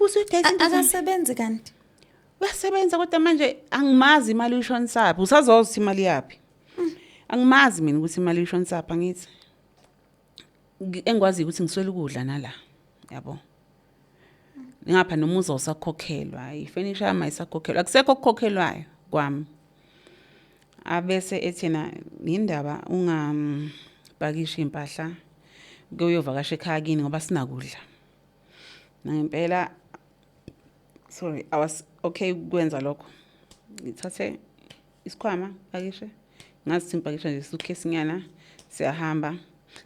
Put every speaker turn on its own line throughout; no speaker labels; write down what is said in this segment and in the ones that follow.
Usuyodayisa into zami.
Akasebenzi kanti?
Uyasebenza, kodwa manje angimazi imali uyishonisaphi. Usazozi ukuthi imali yaphi? Angimazi mina ukuthi imali uyishonisaphi, angithi. Engikwaziyo ukuthi ngiswele ukudla nala, yabo. Ngapha nomuzi awusakhokhelwa, ifenisha yami ayisakhokhelwa, akusekho okukhokhelwayo kwami. Abese ethina yindaba ungapakishi impahla kuyovakasha ekhaya kini ngoba sinakudla. Nangempela, sorry, I was okay ukwenza lokho. Ngithathe isikhwama, pakishe. Ngazi ngipakisha nje suitcase nyana, siyahamba.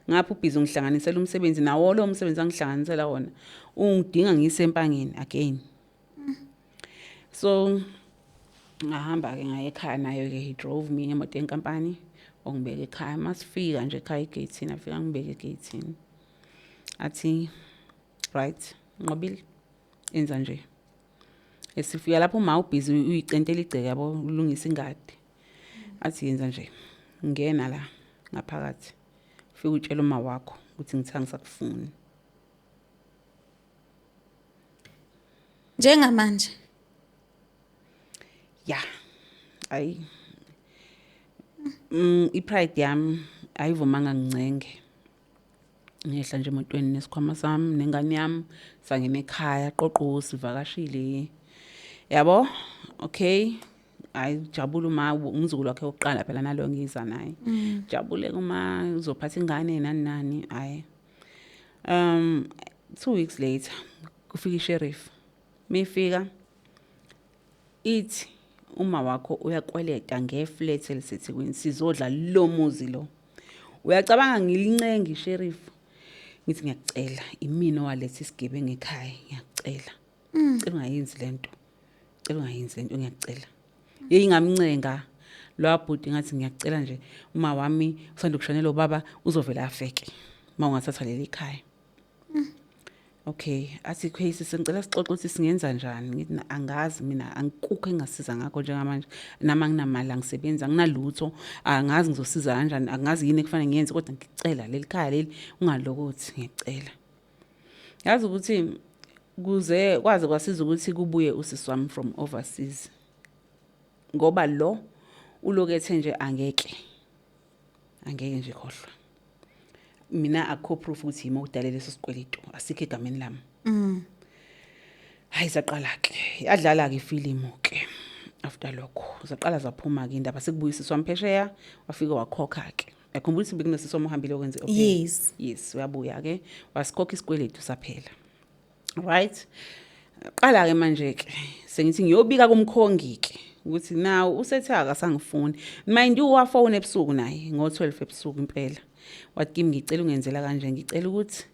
Ngapha ubhizi ngihlanganisela umsebenzi, nawo lo msebenzi angihlanganisela wona ungidinga ngisempangeni again. So ngahamba ke ngaye ekhaya nayo ke, he drove me ngemoto yenkampani, ongibeka ekhaya. Masifika nje ekhaya egate, afika ngibeke egate, athi, "Right, Nqobile, enza nje." Esifika lapho uma ubhizi uyicentela igceke, yabo, ulungisa ingadi, athi, "Yenza nje, ngena la ngaphakathi, ufike utshela uma wakho ukuthi ngithi angisakufuni."
Njengamanje?
Ya, ayi, i-pride yami ayivumanga ngincenge. Ngehla nje emotweni nesikhwama sami nengane yami, sangena ekhaya qoqo, sivakashile, yabo. Okay, hayi, jabula uma umzukulu wakhe wokuqala phela nalo ngiza naye, jabule uma uzophatha ingane nani nani. Hayi, 2 weeks later kufika isheriff. Mifika ithi, "Uma wakho uyakweleta ngeflat eliseThekwini, sizodla lo muzi lo." Uyacabanga, ngilincenga isheriff, ngithi, "Ngiyakucela, imina owaletha isigebengu ekhaya, ngiyakucela, cela ungayenzi lento, cela ungayenzi lento, ngiyakucela." Yeyi, ngamncenga lo bhuti, ngathi, "Ngiyakucela nje, uma wami usanda kushonela ubaba, uzovela afeke uma ungathatha leli khaya." Okay, athi, "Case, sengicela sixoxe ukuthi singenza njani." Ngithi, "Angazi mina, angikukho engasiza ngakho njengamanje. Nami anginamali, angisebenzi, anginalutho, angazi ngizosiza kanjani, angazi yini ekufanele ngiyenze, kodwa ngicela leli khaya leli ungalokothi, ngiyacela." Yazi ukuthi kuze kwaze kwasiza ukuthi kubuye usisi wami from overseas, ngoba lo ulokethe nje angeke, angeke nje, khohlwa mina, akukho proof ukuthi yimi okudale leso sikweletu, asikho egameni lami. Hayi, saqala ke, yadlala ke ifilimu ke after lokho, zaqala zaphuma ke indaba, sekubuyisiswa wami phesheya, wafika wakhokha ke. Yakhumbula ukuthi bekunosisi wami ohambile okwenze okay.
Yes.
Yes, uyabuya ke, wasikhokha isikweletu, saphela. Right, qala ke manje ke sengithi ngiyobika kumkhongi ke ukuthi now usethe akasangifuni. Mind you, wafona ebusuku naye ngo12 ebusuku impela, wathi kimi, "Ngicela ungenzela kanje, ngicela ukuthi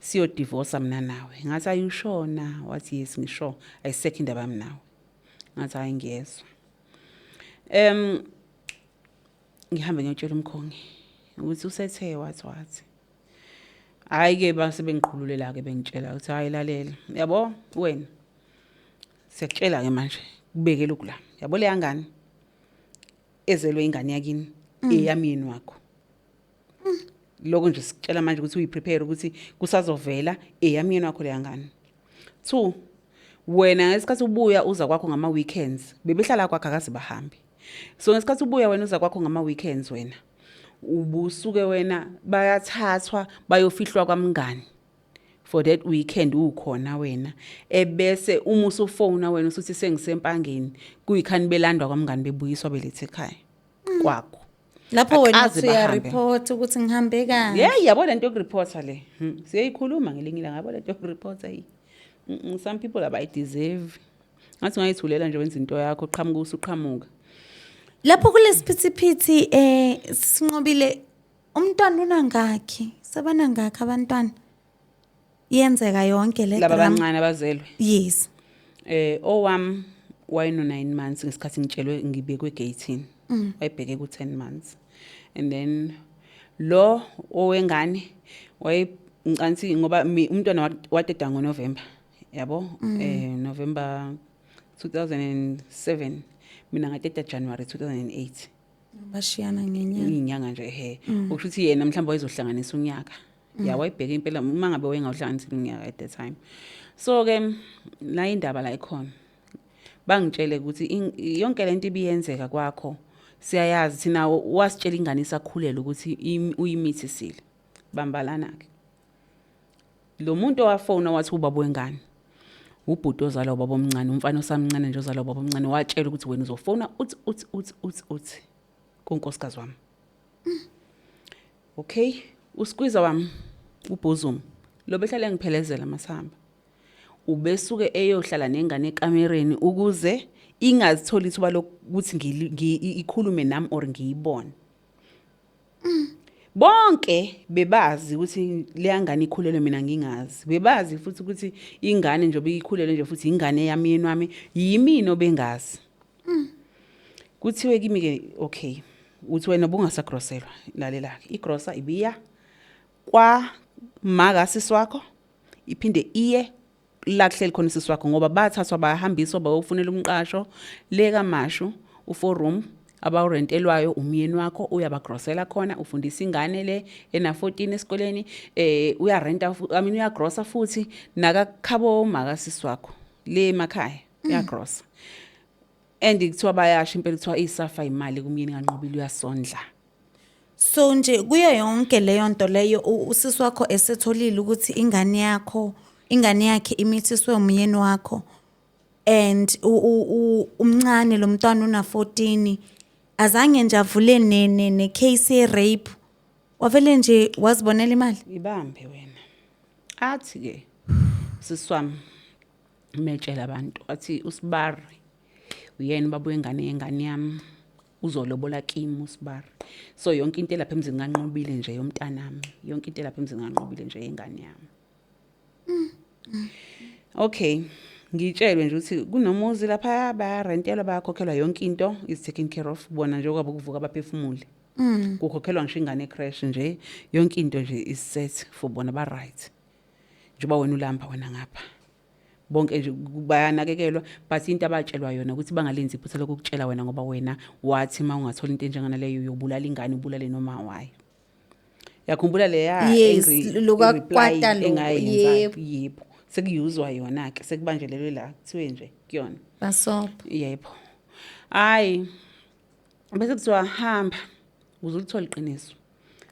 siyo divorce mina nawe." Ngathi, "Are you sure na?" Wathi, "Yes, ngisure, ayisekho indaba yami nawe." Ngathi, "Hayi, ngiyezwa." Ngihambe ngiyotshela umkhongi ukuthi usethe wathi hayi ke, base bengiqhululela ke, bengitshela ukuthi, "Hayi, lalela, yabo wena, siyakutshela ke manje, kubeke lokhu la, yabo, le yangane ezelwe ingane yakini eyamyeni wakho. Lokho nje sikutshela manje ukuthi uyiprepare ukuthi kusazovela eyamyeni wakho le yangane. Two, wena ngesikhathi ubuya uza kwakho ngama weekends, bebehlala kwakho, akaze bahambe. So ngesikhathi ubuya wena uza kwakho ngama weekends, wena ubusuke wena bayathathwa bayofihlwa kwamngani for that weekend ukhona wena, ebese uma usufona wena usuthi sengisempangeni, kuyikhani belandwa kwamngani, bebuyiswa belethe ekhaya kwakho."
Lapho wena
Akaze
uthi
bahambe.
uyareport ukuthi ngihambe kanje?
Yeah, yabo lento yokureporta le. Siyayikhuluma ngelinye ilanga, yabo lento yokureporta yi. Some people abayideserve. Ngathi ungayithulela nje, wenza into yakho, qhamuka usuqhamuka.
Lapho kulesiphithiphithi, Sinqobile, umntwana unangakhi? Sebanangakhi abantwana? Yenzeka yonke le
Laba
drama.
abancane abazelwe?
Yes.
Owami wayeno 9 months ngesikhathi ngitshelwe ngibekwe egate. Wayebheke ku 10 months. And then lo owengane waye ngicansi ngoba umntwana wateta ngoNovember, yabo, November 2007, mina ngateta January 2008.
Bashiyana ngenyanga.
Inyanga nje, ehe, ukusho ukuthi yena mhlawumbe wayezohlanganisa unyaka. Ya, wayebheka impela uma ngabe wayengawuhlanganisi unyaka at the time. So ke la indaba la ikhona, bangitshele ukuthi yonke lento ibiyenzeka kwakho siyayazi thina, wasitshela ingane isakhulelwe ukuthi uyimithisile. Bambalana ke lo muntu owafona wathi ubaba wengane ubhuti ozalwa ubaba omncane, umfana osamncane nje ozalwa ubaba omncane, watshela ukuthi wena uzofona uthi uthi uthi uthi uthi kunkosikazi wami. Okay, uskwiza wami ubhuzum lo behlale ngiphelezela masihamba, ubesuke eyohlala nengane ekamereni ukuze ingazitholi ithuba lokuthi ikhulume nami or ngiyibone. Bonke bebazi ukuthi leya ngane ikhulelwe, mina ngingazi. Bebazi futhi ukuthi ingane njengoba ikhulelwe nje futhi ingane yami, yeni wami, yimina obengazi. Kuthiwe kimi-ke, okay, uthi wena ubungasagroselwa, lalela-ke, igrosa ibiya kwa makasisi wakho, iphinde iye la kuhleli khona usisi wakho, ngoba bathathwa bayahambiswa bayofunela umqasho le kaMashu, u-four room abawurentelwayo umyeni wakho, uyabagrosela khona, ufundisa ingane le ena-14 esikoleni, uyarenta, I mean, uyagrosa futhi nakakhabo makasisi wakho le emakhaya uyagrosa. And kuthiwa bayasho impela, kuthiwa iSAFA imali kumyeni kaNqobile, uyasondla.
So nje kuyo yonke leyo nto leyo, usisi wakho esetholile ukuthi ingane yakho, ingane yakhe imithiswe umyeni wakho, and umncane lo mntwana una 14, azange nje avule ne case ye rape, wavele nje wazibonela imali.
Ibambe wena. Athi ke sisi wami metshela abantu, athi usibari uyena ubaba wengane yengane yami, uzolobola kimi usibari. So yonke into elapha emzini kaNqobile nje yomntanami, yonke into elapha emzini kaNqobile nje yengane yami. Okay, ngitshelwe nje ukuthi kunomuzi lapha, bayarentelwa, bayakhokhelwa, yonke into is taken care of bona nje, kwabo kuvuka baphefumule, kukhokhelwa ngisho ingane ecreche nje, yonke into nje is set for bona, ba right njengoba wena ulamba wena ngapha. Bonke nje bayanakekelwa, but into abatshelwa yona ukuthi bangalenzi iphutha lokukutshela wena, ngoba wena wathi uma ungathola into enjenganaleyo uyobulala ingane, ubulale noma wayo. Yakhumbula leya
Yes,
angry
lokakwata
reply
lo,
engayenza?
Yebo.
Yebo, sekuyuzwa yona ke, sekubanjelelwe la kuthiwe nje kuyona.
Basopha.
Yebo, hayi, bese kuthiwa hamba ukuze ulithole iqiniso,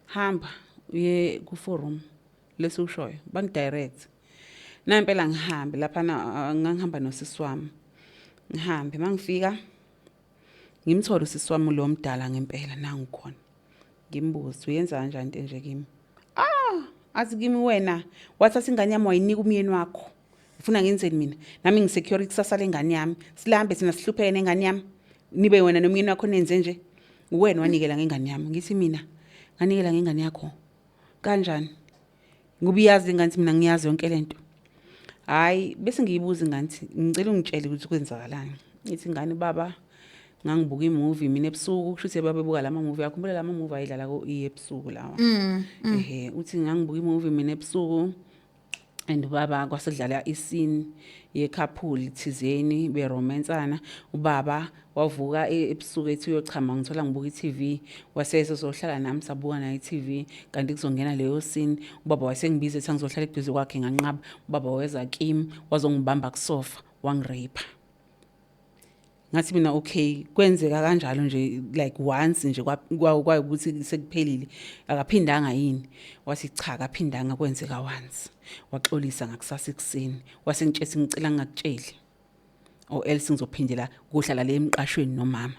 hamba uye ku-forum lesiwushoyo, bangidirect nampela ngihambe laphana. Ngangihamba nosisi wami, ngihambe, mangifika ngimthole usisi wami lo mdala ngempela nangu khona, ngimbuze, uyenza kanjani into enje kimi? Ah, athi kimi, wena wathatha ingane yami wayinika umyeni wakho, ufuna ngenzeni mina? Nami ngisecure ikusasa lengane yami, silambe thina, sihlupheke nengane yami, nibe wena nomyeni wakho nenze nje? Uwena wanikela ngengane yami. Ngithi mina, nganikela ngengane yakho kanjani? Ngoba iyazi ingane ukuthi mina ngiyazi yonke lento. Hayi, bese ngiyibuza ingane ukuthi ngicela ungitshele ukuthi kwenzakalani. Ithi ingane, baba, ngangibuka imovie mina ebusuku, kusho ukuthi babebuka lama movie, akhumbula lama movie ayidlala ko ebusuku lawa. Ehe, uthi ngangibuka imovie mina ebusuku and ubaba kwasedlala iscene ye-couple thizeni beromansana. Ubaba wavuka ebusuku ethi uyochama, ngithola ngibuka i-TV, wasezohlala nami, sabuka naye i-TV, kanti kuzongena leyo scene. Ubaba wasengibiza ethi angizohlala eduze kwakhe, nganqaba. Ubaba weza kimi, wazongibamba kusofa, wangirape. Ngathi mina, okay, kwenzeka kanjalo nje, like once nje, kwayukuthi sekuphelile, akaphindanga yini? Wathi cha, akaphindanga, kwenzeka once, waxolisa ngakusasa ekuseni, wasengitshela ngicela ngingakutsheli or else ngizophindela kuhlala le emqashweni nomama.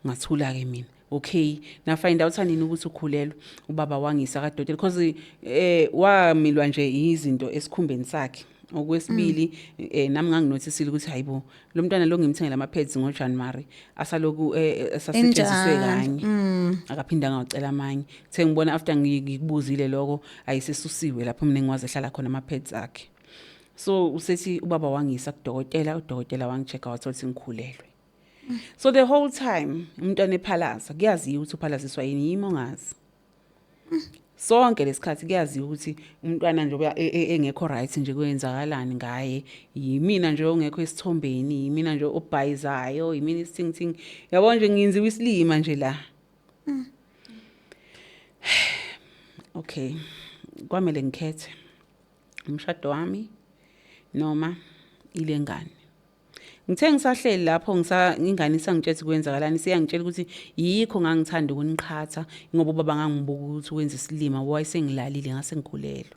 Ngathula ke mina. Okay, na find out nini ukuthi ukhulelwe? Ubaba wangisa kadokotela because wamilwa nje izinto esikhumbeni sakhe. Okwesibili, nami nganginothisile ukuthi hayibo, lo mntwana lo ngimthengela ama pads ngoJanuary, asaloku esasetshenziswe
Enjalo,
kanye, akaphinda ngawucela amanye. Kuthe ngibona after ngikubuzile lokho, ayisesusiwe lapho mina ngikwazi ehlala khona ama pads akhe. So usethi ubaba wangisa kudokotela, udokotela wangichecka, wathola ukuthi ngikhulelwe. So the whole time umntwana ephalaza, kuyaziwa ukuthi uphalaziswa yini, yimi ongazi. Sonke lesikhathi kuyaziwa ukuthi umntwana nje engekho right nje, kwenzakalani ngaye, yimina nje ongekho esithombeni, yimina nje obhayizayo, yimina isithingithingi, yabo nje, nginziwa isilima nje la. Okay, kwamele ngikhethe umshado wami Noma ilengane. Ngithe ngisahleli lapho ingane isangitshela ukuthi kwenzakalani, siyangitshela ukuthi yikho ngangithanda ukuniqhatha ngoba ubaba ngangibuka ukuthi wenza isilima, wayesengilalile ngase ngikhulelwe.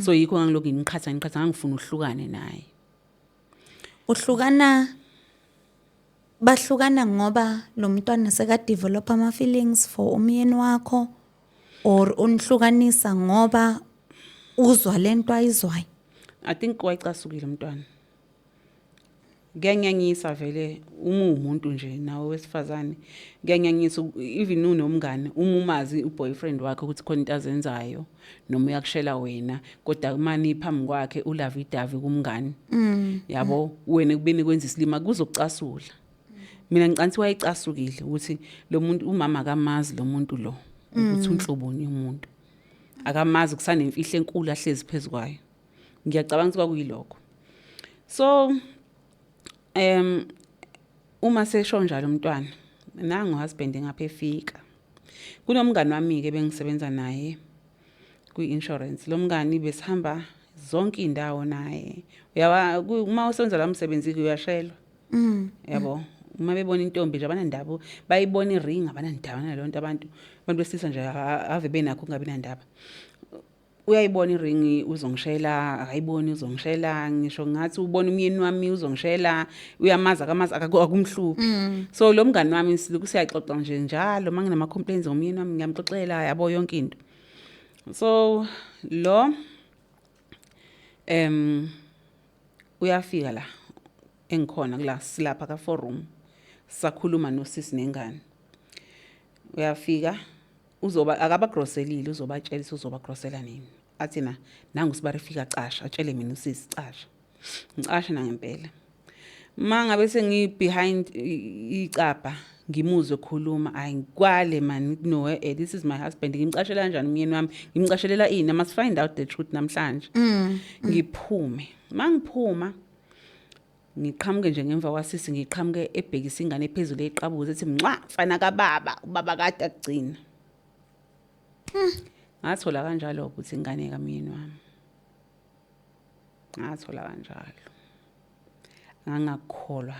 So yikho ngangilokhu nginiqhatha ngiqhatha, ngangifuna uhlukane naye.
Uhlukana, bahlukana ngoba lo mntwana seka develop ama feelings for umyeni wakho, or unihlukanisa ngoba uzwa lento ayizwayo?
I think wayicasukile umntwana. Kuyanyanyisa vele uma uwumuntu nje nawe wesifazane, kuyanyanyisa even unomngane, uma umazi uboyfriend wakhe ukuthi khona into azenzayo noma uyakushela wena, kodwa kumani phambi kwakhe ulovey dovey kumngane, yabo, wena kubeni kwenza isilima kuzokucasula. Mina ngicansi wayecasukile ukuthi lo muntu, umama akamazi lo muntu lo, ukuthi unhloboni umuntu akamazi, kusanemfihlo enkulu ahlezi phezukwayo. Ngiyacabanga ukuthi kwakuyilokho. So uma sesho njalo umntwana, nangu husband ngapha efika, kunomngani wami ke bengisebenza naye kwi-insurance. Lo mngani besihamba zonke indawo naye, uyawa uma usenza la msebenzi uyashelwa, yabo. Uma bebona intombi nje abanandaba, bayibona iring, abanandaba naleyo nto. Abantu besilisa nje ave benakho kungabi nandaba. Uyayibona iringi uzongishela, akayiboni uzongishela, ngisho ngathi ubona umyeni wami uzongishela, uyamazi akamazi, akumhluphi. So lo mngani wami silokhu siyaxoxa nje njalo, uma nginama-complaints ngomyeni wami ngiyamxoxela, yabo, yonke into. So lo uyafika la engikhona kula, silapha ka four room, sakhuluma nosisi nengane. Uyafika uzoba akabagroselile, uzobatshela ukuthi uzobagrosela nini. Athi na nangu sibari fika casha, atshele mina usisi casha, ngicashe nangempela. Uma ngabe sengi behind icabha, ngimuzwe khuluma, ayikwale man, no, this is my husband, ngimcashela kanjani umyeni wami? Ngimcashelela ini? I must find out the truth namhlanje. Ngiphume, mangiphuma ngiqhamuke nje ngemva kwasisi, ngiqhamuke ebhekisa ingane ephezulu eyiqabuza, ethi mncwa mfana kababa, ubaba kade akugcina. Ngathola kanjalo ukuthi ingane kamyeni wami, ngathola kanjalo, ngangakukholwa.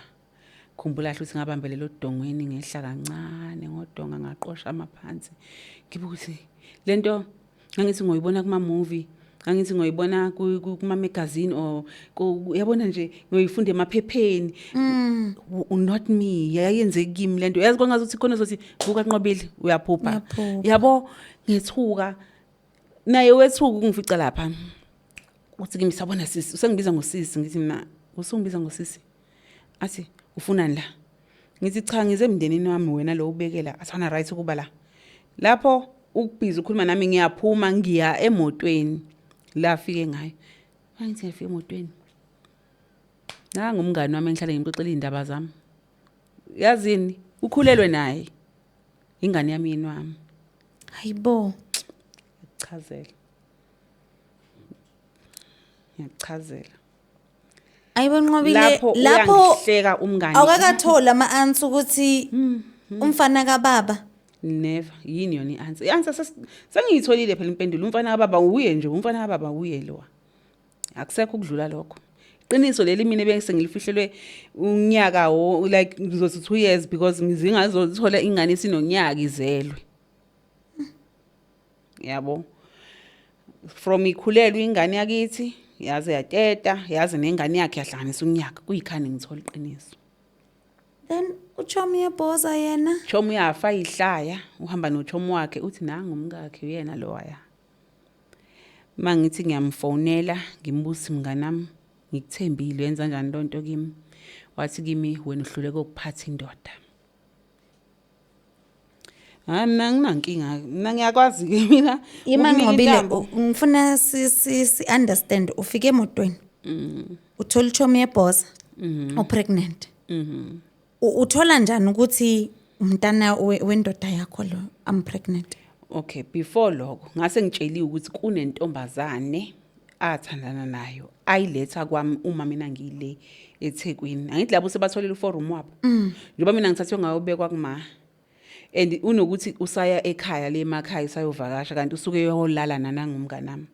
Khumbula kahle ukuthi ngabambelela odongweni, ngehla kancane ngodonga, ngaqosha amaphansi, ngibuka ukuthi lento ngangithi ngoyibona kuma movie, ngangithi ngoyibona kuma magazine or yabona nje ngoyifunda emaphepheni. Not me, yayenze kimi lento, yazi kwangathi khona zothi buka Nqobile uyaphupha.
Uyaphupha.
Yabo, ngethuka, naye wethuka ukungifica lapha. Uthi kimi, "Sabona sisi." Usengibiza ngosisi. Ngithi mina, "Usungibiza ngosisi?" Athi, "Ufunani la?" Ngithi, "Cha, ngize emndenini wami, wena lo ubekela." Athi, "Wana right ukuba la lapho ukubhizi ukhuluma nami." Ngiyaphuma ngiya emotweni la afike ngayo. Mangithi ngiyafika emotweni, nangu umngani wami engihlale ngimxoxela iy'ndaba zami, yazini, ukhulelwe naye ingane yami, yini wami.
Hayibo.
Ngiyakuchazela, ngiyakuchazela.
Ayibo Nqobile.
Lapho
lapho
uyangihleka umngani.
Awukakatholi ama-answer ukuthi umfana kababa?
Never. Yini yona i-answer? I-answer sengiyitholile phela impendulo. Umfana kababa uye nje, umfana kababa uye lo, akusekho ukudlula lokho. Iqiniso leli mina bese ngilifihlelwe unyaka wo, like ngizothi 2 years, because ngizingazothola ingane isinonyaka izelwe, yabo. From ikhulelwe ingane yakithi, yaze yateta, yaze nengane yakhe yahlanganisa unyaka, kuyikhani ngithola iqiniso.
Then uchomi yebhoza yena?
Chomi uyafa ihlaya, uhamba nochomi wakhe, uthi nangu umkakhe, uyena lowaya. Mangithi ngiyamfonela, ngimbusi, "Mnganami, ngikuthembile, wenza kanjani lonto kimi?" Wathi kimi, "Wena uhluleka ukuphatha indoda." Hayi, mina nginankinga, mina ngiyakwazi ke mina
Ima
ukunika
Nqobile,
intambo.
Ngifuna si understand. Ufike emotweni. Uthola ichomi yebhoza. Upregnant. Uthola njani ukuthi umntana wendoda yakho lo, I'm pregnant?
Okay, before lokho ngase ngitsheliwe ukuthi kunentombazane athandana nayo ayiletha kwami uma mina ngile eThekwini. Angithi labo sebatholile u-four room wabo. Njengoba mina ngithathwe ngayobekwa kuma, and unokuthi usaya ekhaya le emakhaya usayovakasha, kanti usuke uyolala nanangumnganami.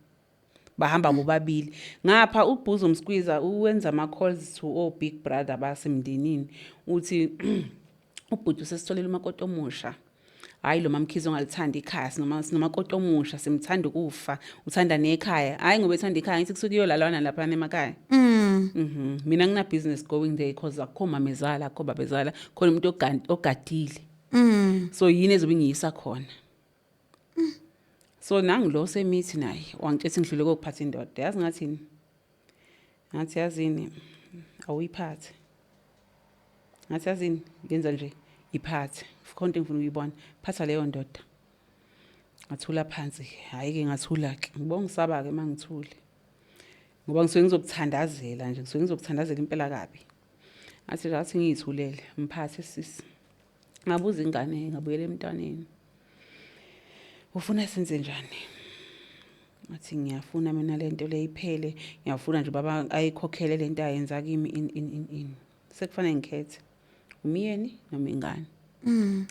Bahamba bobabili. Ngapha uBhuzo Mskwiza uwenza ama calls to o big brother basemndenini, uthi ubhuti usesitholele umakoti omusha. Hayi, lo mamkhize ongalithanda ikhaya, sinoma sinomakoti omusha, simthanda ukufa, uthanda nekhaya. Hayi, ngoba ethanda ikhaya, ngithi kusuke kuyolalwana lapha emakhaya. Mina ngina business going there because akukho mamezala, akukho babezala, khona umuntu ogadile. So yini ezobe ngiyisa khona? So nangilo semithi naye wangitshela ngidlule kokuphatha indoda. Yazi ngathini? Ngathi yazini, awuyiphathe. Ngathi yazini, ngenza nje iphathe. Khona into engifuna ukuyibona. Phatha leyo ndoda. Ngathula phansi. Hayi ke, ngathula ke. Ngibonga ngisaba ke mangithule. Ngoba ngisuke ngizokuthandazela nje, ngisuke ngizokuthandazela impela kabi. Ngathi nje athi ngiyithulele, mphathe sisi. Ngabuza ingane, ngabuyela emntwaneni. Ufuna senze njani? Ngathi ngiyafuna mina lento le iphele, ngiyafuna nje baba ayikhokhele lento ayenza kimi in in in in. Sekufanele ngikhethe umyeni noma ingane.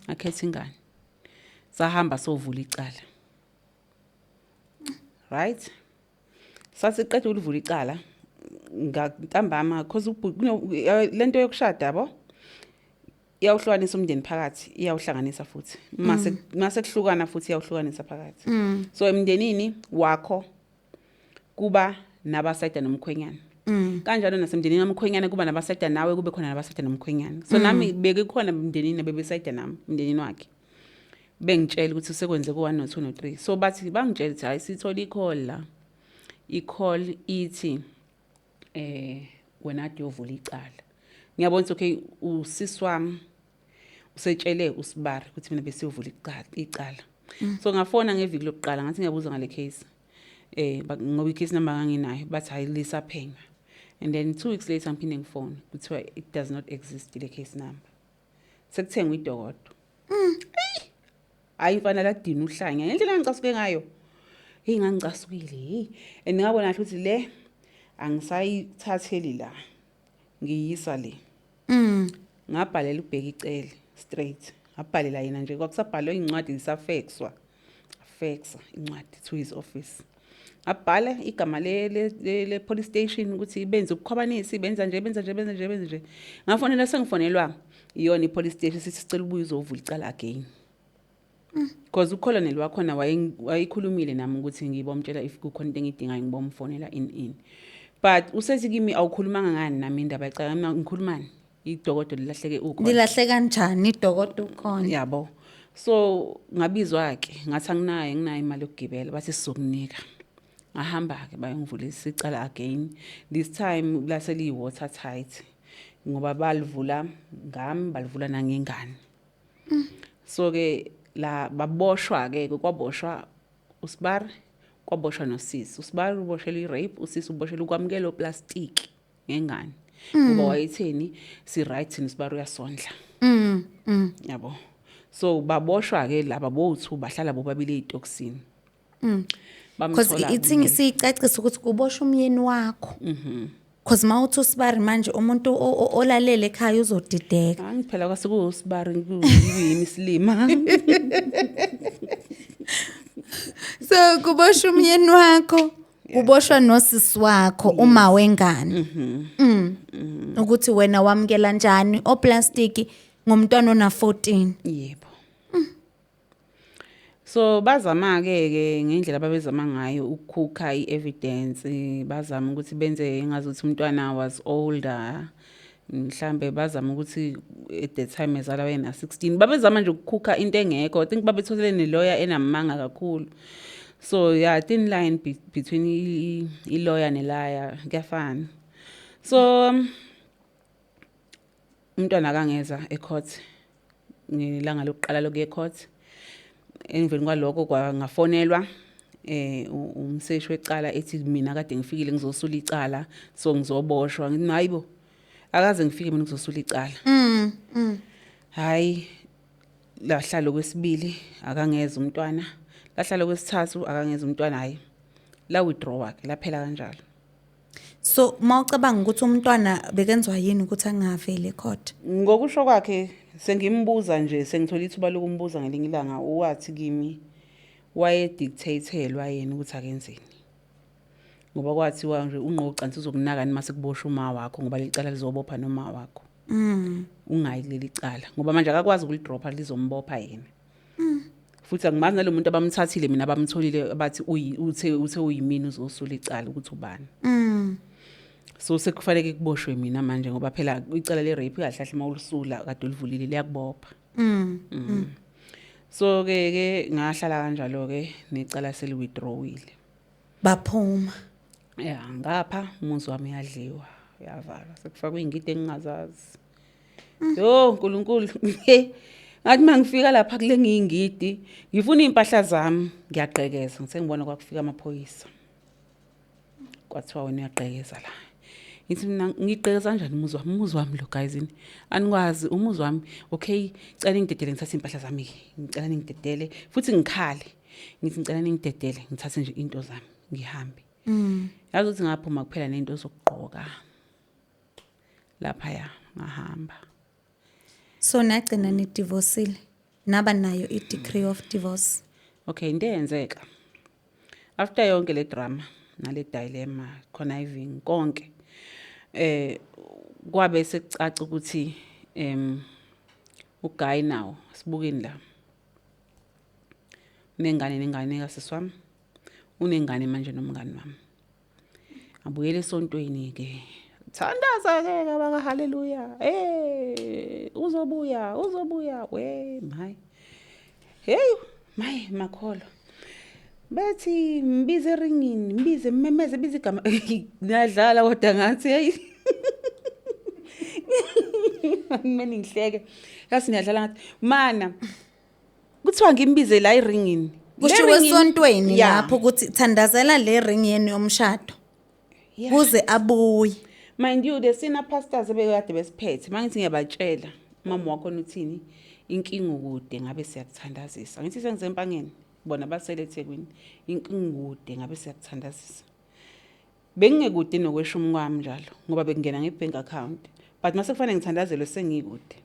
Akhethe ingane. Sahamba sovula icala. Right? Sasiqeda ukulivula icala ngantambama because lento yokushada, yabo, iyawuhlukanisa umndeni phakathi, iyawuhlanganisa futhi. Mase kuhlukana futhi iyawuhlukanisa phakathi. So emndenini wakho kuba nabasayida nomkhwenyana. Kanjalo nasemndenini wamkhwenyana kuba nabasayida nawe, kube khona nabasayida nomkhwenyana. So nami bekukhona emndenini bebesayida nami, emndenini wakhe. Bengitshela ukuthi usekwenze ku 1 no 2 no 3. So bathi bangitshela ukuthi hayi, sithola i-call la. I-call ithi wena ade uyovula icala. Ngiyabona ukuthi okay, usisi wami usetshele usibari ukuthi mina besiyovula icala. So ngafona ngeviki lokuqala, ngathi ngiyabuza ngale case. Ngoba i-case number nganginayo, bathi hayi, lisaphenywa. And then 2 weeks later ngiphinde ngifone, kuthiwa it does not exist le case number. Sekuthengwa idokodo. Hayi mfana, ladina uhlanya ngendlela engicasuke ngayo. Hey, ngangicasukile, hey. And ngabona kahle ukuthi le angisayithatheli la. Ngiyisa le. Ngabhalela uBheki icele straight. Ngabhalela yena nje, kwakusabhalwe incwadi isafexwa. Faxa incwadi to his office. Ngabhala igama le police station ukuthi benze ubukhwabanisi, benza nje, benza nje, benza nje, benza nje. Ngafonela, sengifonelwa iyona i-police station, sithi sicela ubuye uzovula icala again. Because ucolonel wakhona wayekhulumile nami ukuthi ngibomtshela if kukhona into engiyidingayo, ngibomfonela in in. But usethi kimi, awukhulumanga ngani nami indaba yecala? Mina ngikhulumani? Idokodo lilahleke ukhona.
Lilahle kanjani idokodo ukhona?
Yabo. So ngabizwa ke, ngathi anginayo, nginayo imali yokugibela, bathi sizokunika. Ngahamba ke, bayongivulisa icala again. This time lase liyi water tight ngoba balivula ngami, balivula nangengane. So ke la baboshwa ke, kwaboshwa usibari, kwaboshwa nosisi. Usibari uboshelwe i-rape, usisi uboshelwe ukwamukela oplastiki ngengane. Ngoba wayetheni, si right thina, usibari uyasondla. Yabo. So baboshwa ke laba bo2, bahlala bobabili ezitokisini.
Because
Bamthola
ithi
kumele.
siyicacisa ukuthi kuboshwa umyeni wakho. Because mawuthi usibari manje, umuntu olalele ekhaya uzodideka.
Angithi phela kwasekuwusibari, kuyimi isilima.
So kuboshwa umyeni wakho, kuboshwa nosisi wakho, uma wengane. Ukuthi wena wamukela njani oplastiki ngomntwana ona 14?
Yebo. So bazama ke ke ngendlela ababezama ngayo ukukhukha i-evidence, bazama ukuthi benze engazuthi umntwana was older. Mhlambe bazama ukuthi at the time ezala wena 16, babezama nje ukukhukha into engekho. I think babethole ne-lawyer enamanga kakhulu. So yeah, thin line between i-lawyer ne-liar kuyafana. So umntwana akangeza ecourt ngelanga lokuqala lokuya ecourt. Emveni kwalokho kwangafonelwa umseshi wecala ethi mina kade ngifikile ngizosula icala, so ngizoboshwa. Ngithi hayibo, akaze ngifike mina ukuzosula icala. Hayi, lahlala okwesibili akangeza umntwana, lahlala okwesithathu akangeza umntwana. Hayi, la withdraw ke, laphela kanjalo.
So mawucabanga ukuthi umntwana bekenzwa yini ukuthi angaveli ecourt?
Ngokusho kwakhe, sengimbuza nje, sengithola ithuba lokumbuza ngelinye ilanga, wathi kimi wayedictatelwa yena ukuthi akenzeni. Ngoba kwathiwa nje ungqocansi uzokunaka mase kuboshwa uma wakho, ngoba leli cala lizobopha noma wakho. Ungayi kuleli cala ngoba manje akakwazi ukulidropha, lizombopha yena. Futhi angimazi nalo muntu abamthathile mina, abamtholile abathi uthe uyimina uzosula icala ukuthi ubani. So sekufanele kuboshwe mina manje, ngoba phela icala le rape kahle kahle mawulisula kade ulivulile liyakubopha. So ke ngahlala kanjalo ke necala seli withdrawile.
Baphuma.
Ya, ngapha umuzi wami uyadliwa, uyavalwa, sekufakwa ingidi engingazazi. Yo uNkulunkulu, ngathi mangifika lapha kule ngiyingidi ngifuna impahla zami, ngiyagqekeza, ngithe ngibona kwakufika amaphoyisa. Kwathiwa wena uyagqekeza la. Ngithi mina ngigqekeza kanjani umuzi wami? Umuzi wami lo guys, yini? Anikwazi umuzi wami. Okay, cela ningidedele ngithathe impahla zami ke. Ngicela ningidedele futhi ngikhale. Ngithi ngicela ningidedele ngithathe nje into zami ngihambe. Yazi ukuthi ngaphuma kuphela nento zokugqoka. Lapha ya ngahamba.
So nagcina nidivorcile, naba nayo i-decree of divorce?
Okay, into eyenzeka after yonke le drama nale dilemma, conniving konke, kwabe sekucaca ukuthi uguy nawo sibukeni la unengane, nengane kasisi wami, unengane manje nomngani wami. Abuyele esontweni ke, thandaza ke kabaka, haleluya, uzobuya, uzobuya we my, hey my makholwa, bethi mbize eringini, mbize, mmemeze, bize igama, ngiyadlala kodwa ngathi hey kumele ngihleke, yazi ngiyadlala ngathi mana kuthiwa ngimbize la eringini.
Kushiwo esontweni lapho ukuthi thandazela le ring yenu yomshado kuze abuye.
Mind you, the senior pastors ebekade besiphethe, mangithi ngiyabatshela, umama wakho uthini, inkinga ukude ngabe siyakuthandazisa. Ngithi sengisempangeni, bona basele eThekwini, inkinga ukude ngabe siyakuthandazisa. Bengingekude nokweshumi kwami njalo ngoba bekungena nge-bank account, but mase kufanele ngithandazelwe sengikude.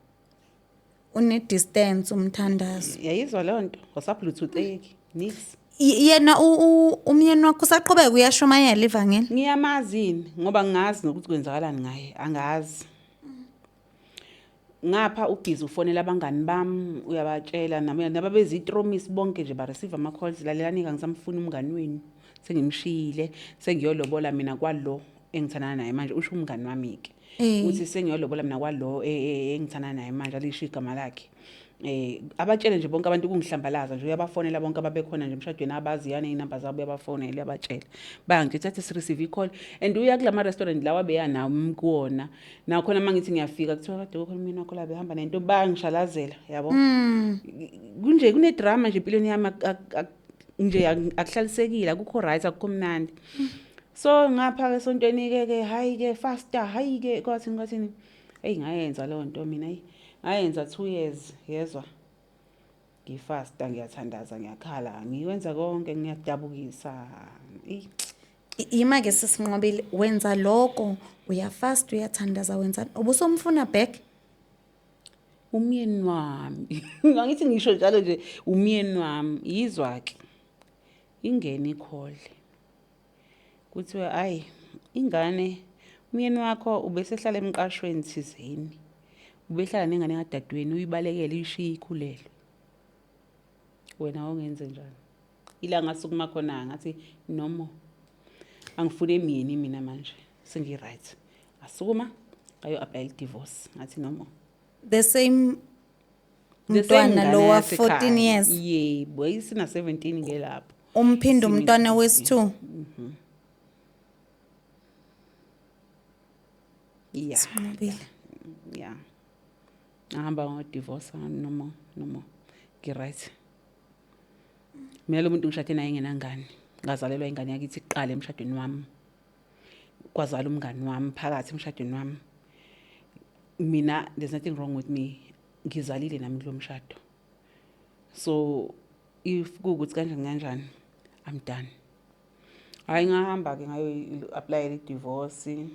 Une-distance umthandazo.
Yayizwa leyo nto, wasabluetootheki nix.
Yena umyeni wakho usaqhubeka uyashumayela ivangeli?
Ngiyamazi yini, ngoba ngingazi nokuthi kwenzakalani ngaye, angazi. Ngapha ubhizi ufonela abangani bami, uyabatshela nami nababezitromisi bonke nje, ba receive ama calls, lalelani ngisamfuna umngani wenu, sengimshiyile, sengiyolobola mina kwalo engithandana naye manje, usho umngani wami ke. Uthi sengiyolobola mina kwalo engithandana naye manje, alisho igama lakhe. Abatshele nje bonke abantu kungihlambalaza nje, uyabafonela bonke ababekhona nje emshadweni, abaziyana inamba zabo, uyabafonela, uyabatshela, bayangitshela athi si-receive i-call and uya kulama restaurant lawa beya nawo kuwona, nakhona mangithi ngiyafika kuthiwa kade kukhona umyeni wakho la behamba nento, bayangishalazela yabo. Kunje kune drama nje empilweni yami, nje akuhlalisekile, akukho right, akukho mnandi. So ngapha ke esontweni ke ke hayi ke faster, hayi ke kwathini kwathini, hey ngayenza leyo nto mina, hey ngayenza 2 years, yezwa, ngifasta, ngiyathandaza, ngiyakhala, ngikwenza konke, ngiyadabukisa.
Yima ke sesinqobile, wenza lokho, uyafast, uyathandaza, wenza, ubusomfuna back?
Umyeni wami, angithi ngisho njalo nje umyeni wami, yizwa ke, ingene i-call, kuthiwa ayi ingane, umyeni wakho ubesehlala emqashweni thizeni, ubehlala nengane kadadweni, uyibalekele, uyishiye ikhulelwe, wena ongenze njani? Ila ngasukuma khona ngathi no more, angifune emyeni mina manje, sengi-right. Ngasukuma ngayo-apply i-divorce, ngathi no more.
The same
The same
mntwana
ngane
lo wa
yasekhaya.
14 years?
Yebo, isina 17 ngelapho.
Umphinde umntwana wesi-2?
Yeah.
Sinqobile.
Yeah, ngahamba ngodivorce, no more, no more, ngi-right mina. Lo muntu ngishade naye ngenangane, ngazalelwa ingane yakithi kuqala emshadweni wami, kwazala umngani wami phakathi emshadweni wami. Mina there's nothing wrong with me, ngizalile nami kulo mshado. So if kuwukuthi kanjani kanjani, I'm done. Hayi ngahamba-ke ngayo-applyela i-divorce.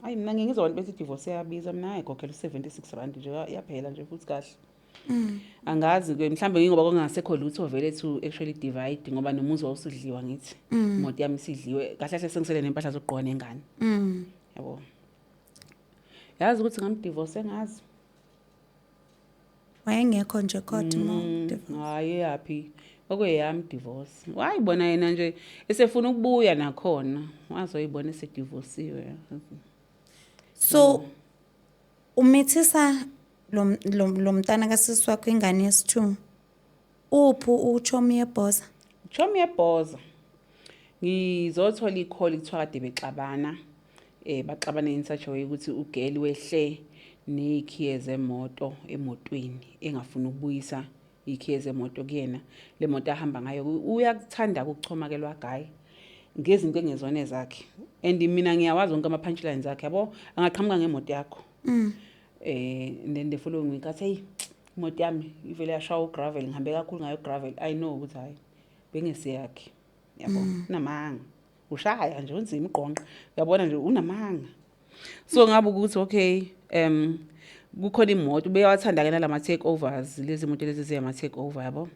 Hayi mina ngike ngizwa abantu bethi i-divorce iyabiza, mina ngayikhokhela u-R76 nje, yaphela nje futhi kahle. Angazi ke, mhlambe ngoba kungasekho lutho vele to actually divide, ngoba nomuzi wawusudliwa, ngithi imoto yami isidliwe kahle kahle, sengisele nempahla zokugqoka nengane. Yabo, yazi ukuthi ngamdivorce ngazi.
Wayengekho nje court mo?
Hayi, yaphi, okuyeyami divorce. Wayibona yena nje esefuna ukubuya nakhona, wazoyibona esedivorciwe.
So umithisa lo mntana kasisi wakho, ingane yesi-2, uphi uchomi yebhoza?
Chomi yebhoza, ngizothola i-call, kuthiwa kade bexabana, baxabana in such a way ukuthi ugeli wehle nezikhiye zemoto emotweni, engafuni ukubuyisa ikhiye zemoto kuyena, le moto ahamba ngayo. Uyakuthanda ukuchoma ke lwa guy ngezinto engezona ezakhe, and mina ngiyawazi wonke ama-punchlines akhe, yabo, angaqhamuka ngemoto yakho, and then the following week athi, "Hey, imoto yami ivele yashaya ugravel, ngihambe kakhulu ngayo gravel." I know ukuthi hayi, bengesiyakhe, yabo. Unamanga, ushaya nje unzima ugqonqa, uyabona nje unamanga. So ngabe ukuthi okay, kukhona imoto ubeyawathanda ke nalama take overs, lezi moto lezi ziyama take over, yabo,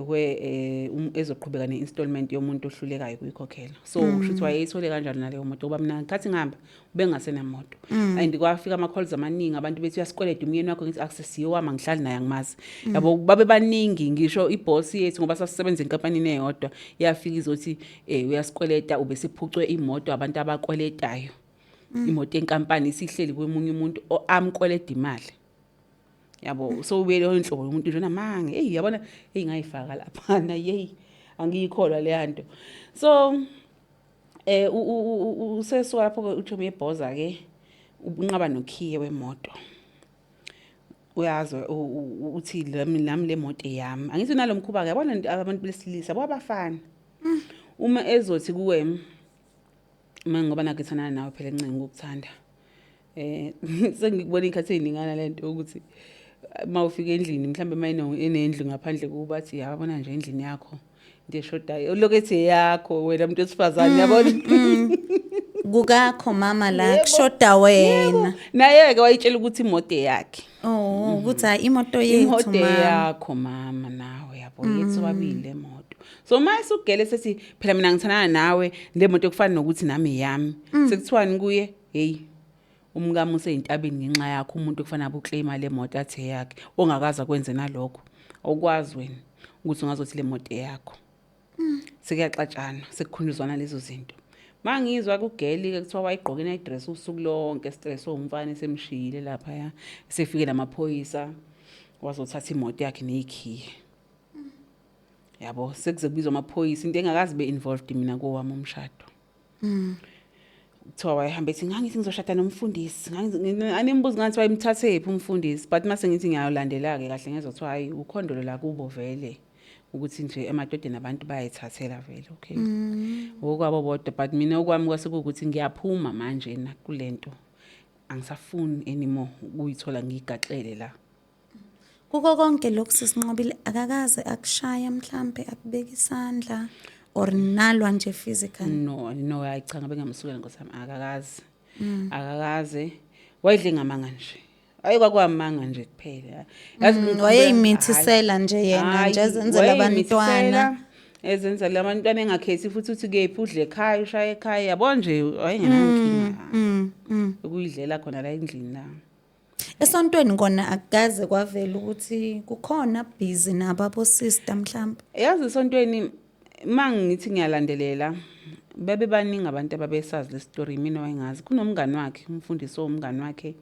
where ezoqhubeka ne-installment yomuntu ohlulekayo ukuyikhokhela. So kusho ukuthi wayeyithole kanjani naleyo moto, ngoba mina ngikhathi ngihamba ubengasenamoto. And kwafika ama-calls amaningi, abantu bethi uyasikweleda umyeni wakho. Ngithi akusesiyo wami, angihlali naye, angimazi, yabo. Babe baningi, ngisho iboss yethu, ngoba sasisebenza enkampanini eyodwa, yafika izothi uyasikweleta, ubesephucwe imoto abantu abakweletayo. Imoto yenkampani isihleli kwemunye umuntu amkweleda imali, yabo. So ube leyo nhlobo yomuntu nje namanga. Hey, yabona, hey, ngayifaka laphana, hey, angiyikholwa leya nto. So usesuka lapho uchomi yebhoza ke, unqaba nokhiye wemoto. Uyazi uthi nami le moto eyami. Angithi nalomkhuba ke, yabona nje abantu besilisa bo abafana, uma ezothi kuwe uma ngoba nakho ethandana nawe phela, encenga ukukuthanda, sengikubona ikhathi ey'ningana lento ukuthi uma ufika endlini, mhlawumbe uma enendlu ngaphandle kuba athi, "Yabona nje endlini yakho into eshodayo," lokhu ethi eyakho wena muntu wesifazane, yabona.
Kukakho mama la, kushoda wena.
Naye-ke wayitshela ukuthi imoto eyakhe.
Oh, ukuthi hayi, imoto yethu
imoto
mama.
Yakho mama nawe, yabo, yethu babili le moto. So uma esugele sethi phela mina ngithandana nawe, le moto kufana nokuthi nami eyami. Sekuthiwani kuye? Hey, umkami useyintabeni ngenxa yakho, umuntu okufanele abuclaima le moto athi eyakhe, ongakaze akwenze nalokho. Awukwazi wena ukuthi ungazothi le moto eyakho. Sekuyaxatshana, sekukhunjuzwana lezo zinto. Mangizwa kugeli-ke kuthiwa wayigqoke i-dress usuku lonke, stress owumfana esemshiyile laphaya, sefike namaphoyisa wazothatha imoto yakhe neyikhiye, yabo. Sekuze kubizwa amaphoyisa, into engakazi be-involved mina kowami umshado. Kuthiwa wayehamba ethi, "Ngangithi ngizoshada nomfundisi." Animbuzi ngathi wayemthathephi umfundisi, but mase ngithi ngiyayolandela-ke kahle, ngezwa kuthiwa hayi, ukhondolo la kubo vele, ukuthi nje emadodeni abantu bayayithathela vele. Okay, okwabo bodwa, but mina okwami kwase kuwukuthi ngiyaphuma manje nakulento, angisafuni anymore ukuyithola ngiyigaxele la.
Kuko konke lokhu, sisinqobile, akakaze akushaya mhlambe, akubeka isandla or nalwa nje physically?
No, hayi cha, ngabe ngamsukela nkosi yami. Akakaze, akakaze. Wayidle ngamanga nje, hayi, kwakwamanga nje kuphela, yazi.
Wayeyimithisela nje yena
Hhayi,
nje, ezenzela abantwana.
wayeyimithisela, ezenzela abantwana, engakhethi futhi uthi kephi, udle ekhaya, ushaye ekhaya, yabo nje, wayengenankinga ukuyidlela khona la endlini la.
Esontweni kona akukaze kwavela ukuthi kukhona busy nabo abo sister mhlambe?
Yazi, esontweni uma ngithi ngiyalandelela, bebe baningi abantu ababesazi le story, mina wayengazi. Kunomngani wakhe, umfundisi owumngani wakhe,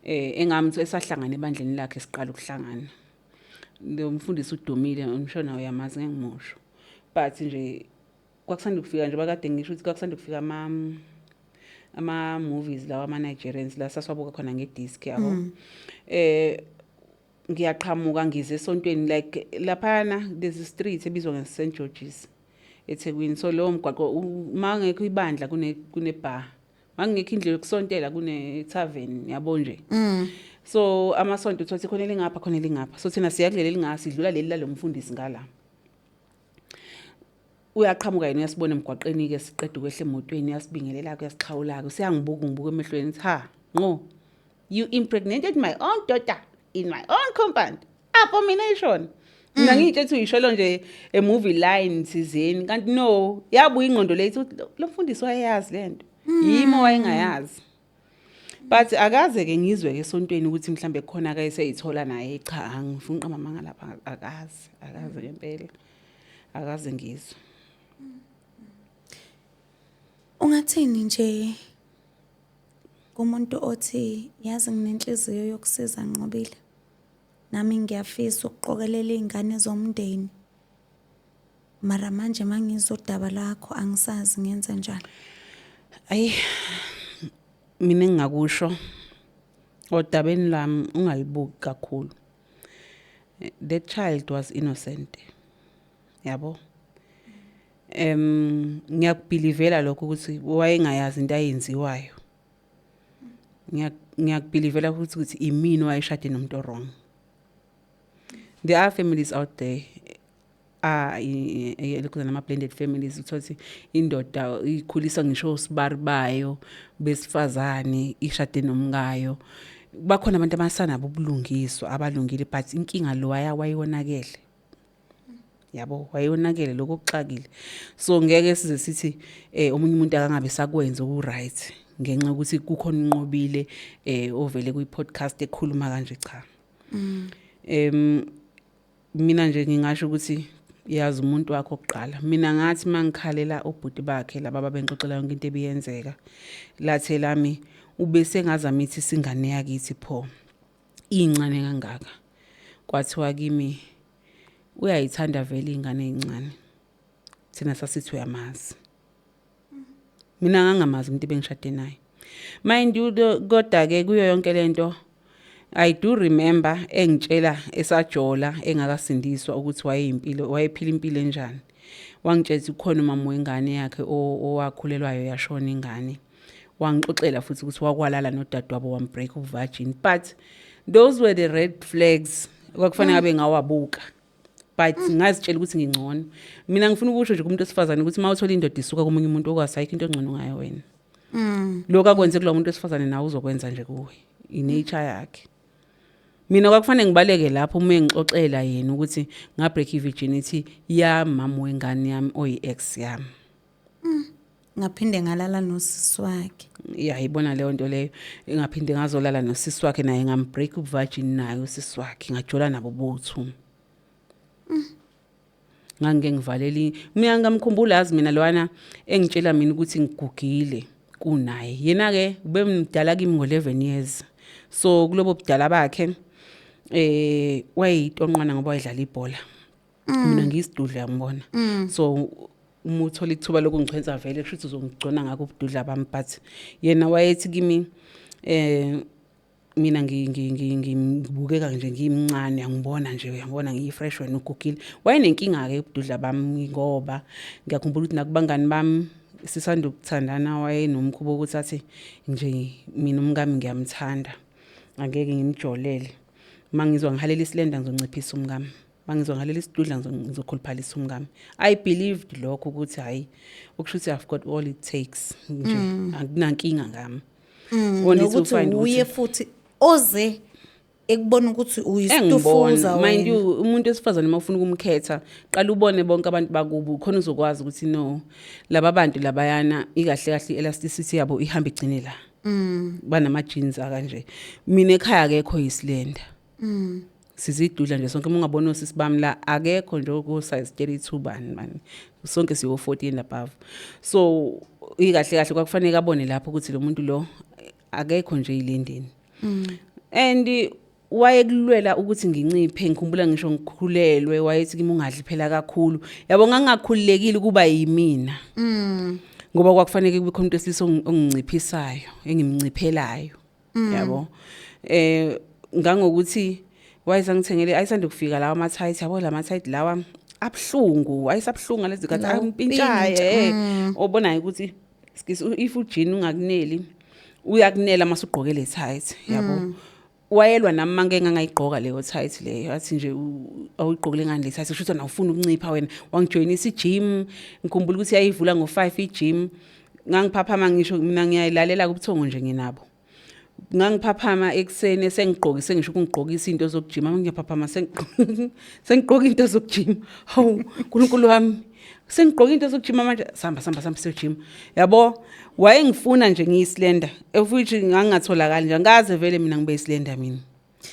engamthi esahlangana ebandleni lakhe, siqala ukuhlangana. Lo mfundisi udumile, ngisho nawe uyamazi, ngeke ngimusho, but nje kwakusanda kufika nje, bakade ngisho ukuthi kwakusanda kufika ama movies lawa ama Nigerians la sasiwabuka khona ngedisk, yabo. Ngiyaqhamuka ngize esontweni, like laphana there's a street ebizwa nge-St George's eThekwini. So lowo mgwaqo, uma ngekho ibandla kune bar, makungekho indlu yokusontela kune tavern, yabo nje. So amasonto uthothi khona elingapha, khona elingapha, so thina siya kuleli elingapha, sidlula leli lalo mfundisi ngala. Uyaqhamuka yena, uyasibona emgwaqeni-ke siqeda ukwehla emotweni, uyasibingelela-ke, uyasixhawula-ke, useyangibuka, ngibuka emehlweni, ngithi, "Ha, nqo, you impregnated my own daughter." In my own compound. Abomination. Mina ngiyitshela ukuthi uyisholo nje a movie line thizeni, kanti no, yabuya ingqondo lethi ukuthi lo mfundisi wayeyazi lento. Yimo wayengayazi. But akaze ke ngizwe ke esontweni ukuthi mhlambe khona ke eseyithola naye. Cha, angifuni uqamba amanga lapha, akaze, akaze ngempela. Akaze ngizwe.
Ungathini nje kumuntu othi, yazi, nginenhliziyo yokusiza Nqobile, nami ngiyafisa ukuqokelela iy'ngane zomndeni, mara manje mangizwa udaba lakho angisazi ngenze njani?
Ayi, mina engingakusho odabeni lami, ungalibuki kakhulu. The child was innocent. Yabo. Ngiyakubelievela lokho ukuthi wayengayazi into ayenziwayo. Ngiyakubelievela futhi ukuthi imini wayeshade nomuntu wrong. There are families out there, ah, lokhu nama blended families, uthola ukuthi indoda ikhulisa ngisho osibari bayo besifazane, ishade nomkayo. Bakhona abantu abasanabo ubulungiswa, abalungile, but inkinga lo waya wayonakele, yabo, wayonakele lokho okuxakile. So ngeke size sithi omunye umuntu akangabe sakwenza oku right ngenxa yokuthi kukhona uNqobile ovele kwi podcast ekhuluma kanje. Cha, mina nje ngingasho ukuthi yazi umuntu wakho kuqala. Mina ngathi mangikhalela ubhuti bakhe laba babengixoxela yonke into ebiyenzeka, lathe lami ubese ngazama ithi singane yakithi pho incane kangaka. Kwathiwa kimi uyayithanda vele ingane ezincane, thina sasithi uyamazi. Mina ngangamazi umuntu ebengishade naye, mind you. Kodwa ke kuyo yonke lento, I do remember engitshela esajola engakasindiswa ukuthi wayeyimpilo, wayephila impilo enjani. Wangitshela ukuthi kukhona umama wengane yakhe owakhulelwayo, yashona ingane. Wangixoxela futhi ukuthi wakwalala nodadewabo, wambreak uvirgin. But those were the red flags kwakufanele ngabe ngawabuka, but ngazitshela ukuthi ngingcono mina. Ngifuna ukusho nje kumuntu wesifazane ukuthi uma uthola indoda isuka komunye umuntu, okwazi ayikho into engcono ngayo wena. Lokhu akwenze kulo muntu wesifazane nawe uzokwenza nje kuwe, i-nature yakhe. Mina kwakufanele ngibaleke lapho uma engixoxela yena ukuthi ngabreak i-virginity yamama wengane yami oyi-ex yami.
Ngaphinde ngalala nosisi wakhe.
Ya, ibona leyo nto leyo. Ngaphinde ngazolala nosisi wakhe naye, ngambreak uvirgin naye usisi wakhe, ngajola nabo bo-two. Ngangike ngivalele mina, ngamkhumbula, yazi, mina lwana engitshela mina ukuthi ngigugile kunaye. Yena-ke ubemdala kimi ngo-11 years, so kulobo budala bakhe wayeyitonqwana ngoba wayedlala ibhola, mina ngiyisidudla, yangibona. So uma uthola ithuba lokungichwenza vele kusho ukuthi uzongigcona ngakho ubududla bami. But yena wayethi kimi mina ngibukeka nje ngimncane, angibona nje, uyangibona ngiyi-fresh, wena ugugile. Wayenenkinga-ke ubududla bami, ngoba ngiyakhumbula ukuthi nakubangani bami sisanda ukuthandana wayenomkhuba wokuthi athi nje mina umkami ngiyamthanda, angeke ngimjolele. Uma ngizwa ngihalela islender ngizonciphisa umkami, uma ngizwa ngihalela isidudla ngizokhuluphalisa umkami. I believed lokho ukuthi hhayi, okusho ukuthi I've got all it takes nje, akunankinga ngami.
Only to nokuthi find ukuthi uye futhi oze ekubona ukuthi uyisitufuza.
Engibona, mind you, umuntu wesifazane uma ufuna ukumkhetha, qala ubone bonke abantu bakubo, khona uzokwazi ukuthi no, laba bantu labayana ikahle kahle i-elasticity yabo ihamba igcine la, banama-jeans akanje. Mina ekhaya akekho yislender, sizidudla nje sonke. Uma ungabona osisi bami la, akekho nje ku-size 32, bani bani, sonke siwo 40 and above. So ikahle kahle kwakufanele abone lapho ukuthi lo muntu lo akekho nje ilendeni. And wayekulwela ukuthi nginciphe. Ngikhumbula ngisho ngikhulelwe wayethi kimi ungadli phela kakhulu, yabo. Ngangakhululekile ukuba yimina ngoba kwakufanele kube khona umuntu wesilisa onginciphisayo, engimnciphelayo, yabo. Ngangokuthi wayesangithengele, ayisanda kufika lawa ama-tight, yabo, la ma-tight lawa abuhlungu, ayesabuhlungu ngalezi khathi.
Lawa
ampintshayo
ukupintsha,
obonayo ukuthi if ujini ungakuneli, uyakunela mase ugqoke le tight, yabo. Wayelwa nami manke ngangayigqoka leyo tight leyo, athi nje awuyigqokile ngani le tight, kusho ukuthi wena awufuni ukuncipha wena. Wangijoyinisa i-gym. Ngikhumbula ukuthi yayivula ngo-5 i-gym, ngangiphaphama ngisho mina ngiyayilalela kubuthongo nje nginabo. Ngangiphaphama ekuseni sengigqoke, sengisho ukungigqokisa into zokujima, ngiyaphaphama sengigqoka into zokujima. Hawu, uNkulunkulu wami, sengigqoka into zokujima manje, sihamba sihamba sihamba siyojima, yabo. Wayengifuna nje ngiyi-slender, futhi ngangingatholakali nje, angikaze vele mina ngibe yi-slender mina.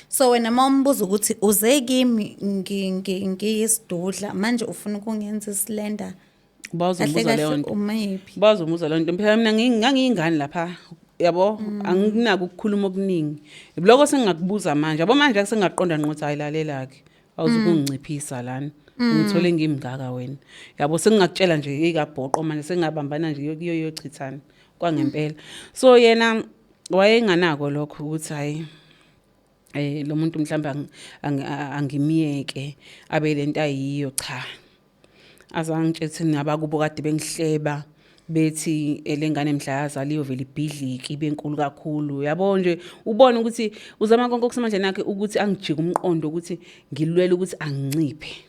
So wena uma umbuza ukuthi uze kimi ngiyisidudla, manje ufuna ukungenza i-slender, kahle
Bawuzombuza leyo
kahle
nto.
Umayiphi?
Bazomuza leyo nto phela. Mina ngangiyingane lapha, yabo, anginako ukukhuluma okuningi. Lokho sengingakubuza manje, yabo, manje sengingaqonda ngqo ukuthi hayi, lalela-ke, awuzukunginciphisa lana, ngithole ngimngaka wena, yabo. Sengingakutshela nje ikabhoqo manje, sengingabambana nje kuyo yochithana kwangempela. So yena wayenganako lokho ukuthi hayi, lo muntu mhlawumbe angimiyeke abe lento ayiyo. Cha, azangitshela ukuthi nabakubo kade bengihleba bethi lengane mhla yazala iyovela ibhidlike ibe nkulu kakhulu, yabo nje. Ubone ukuthi uzama konke okusemandleni akhe ukuthi angijike umqondo ukuthi ngilwele ukuthi anginciphe,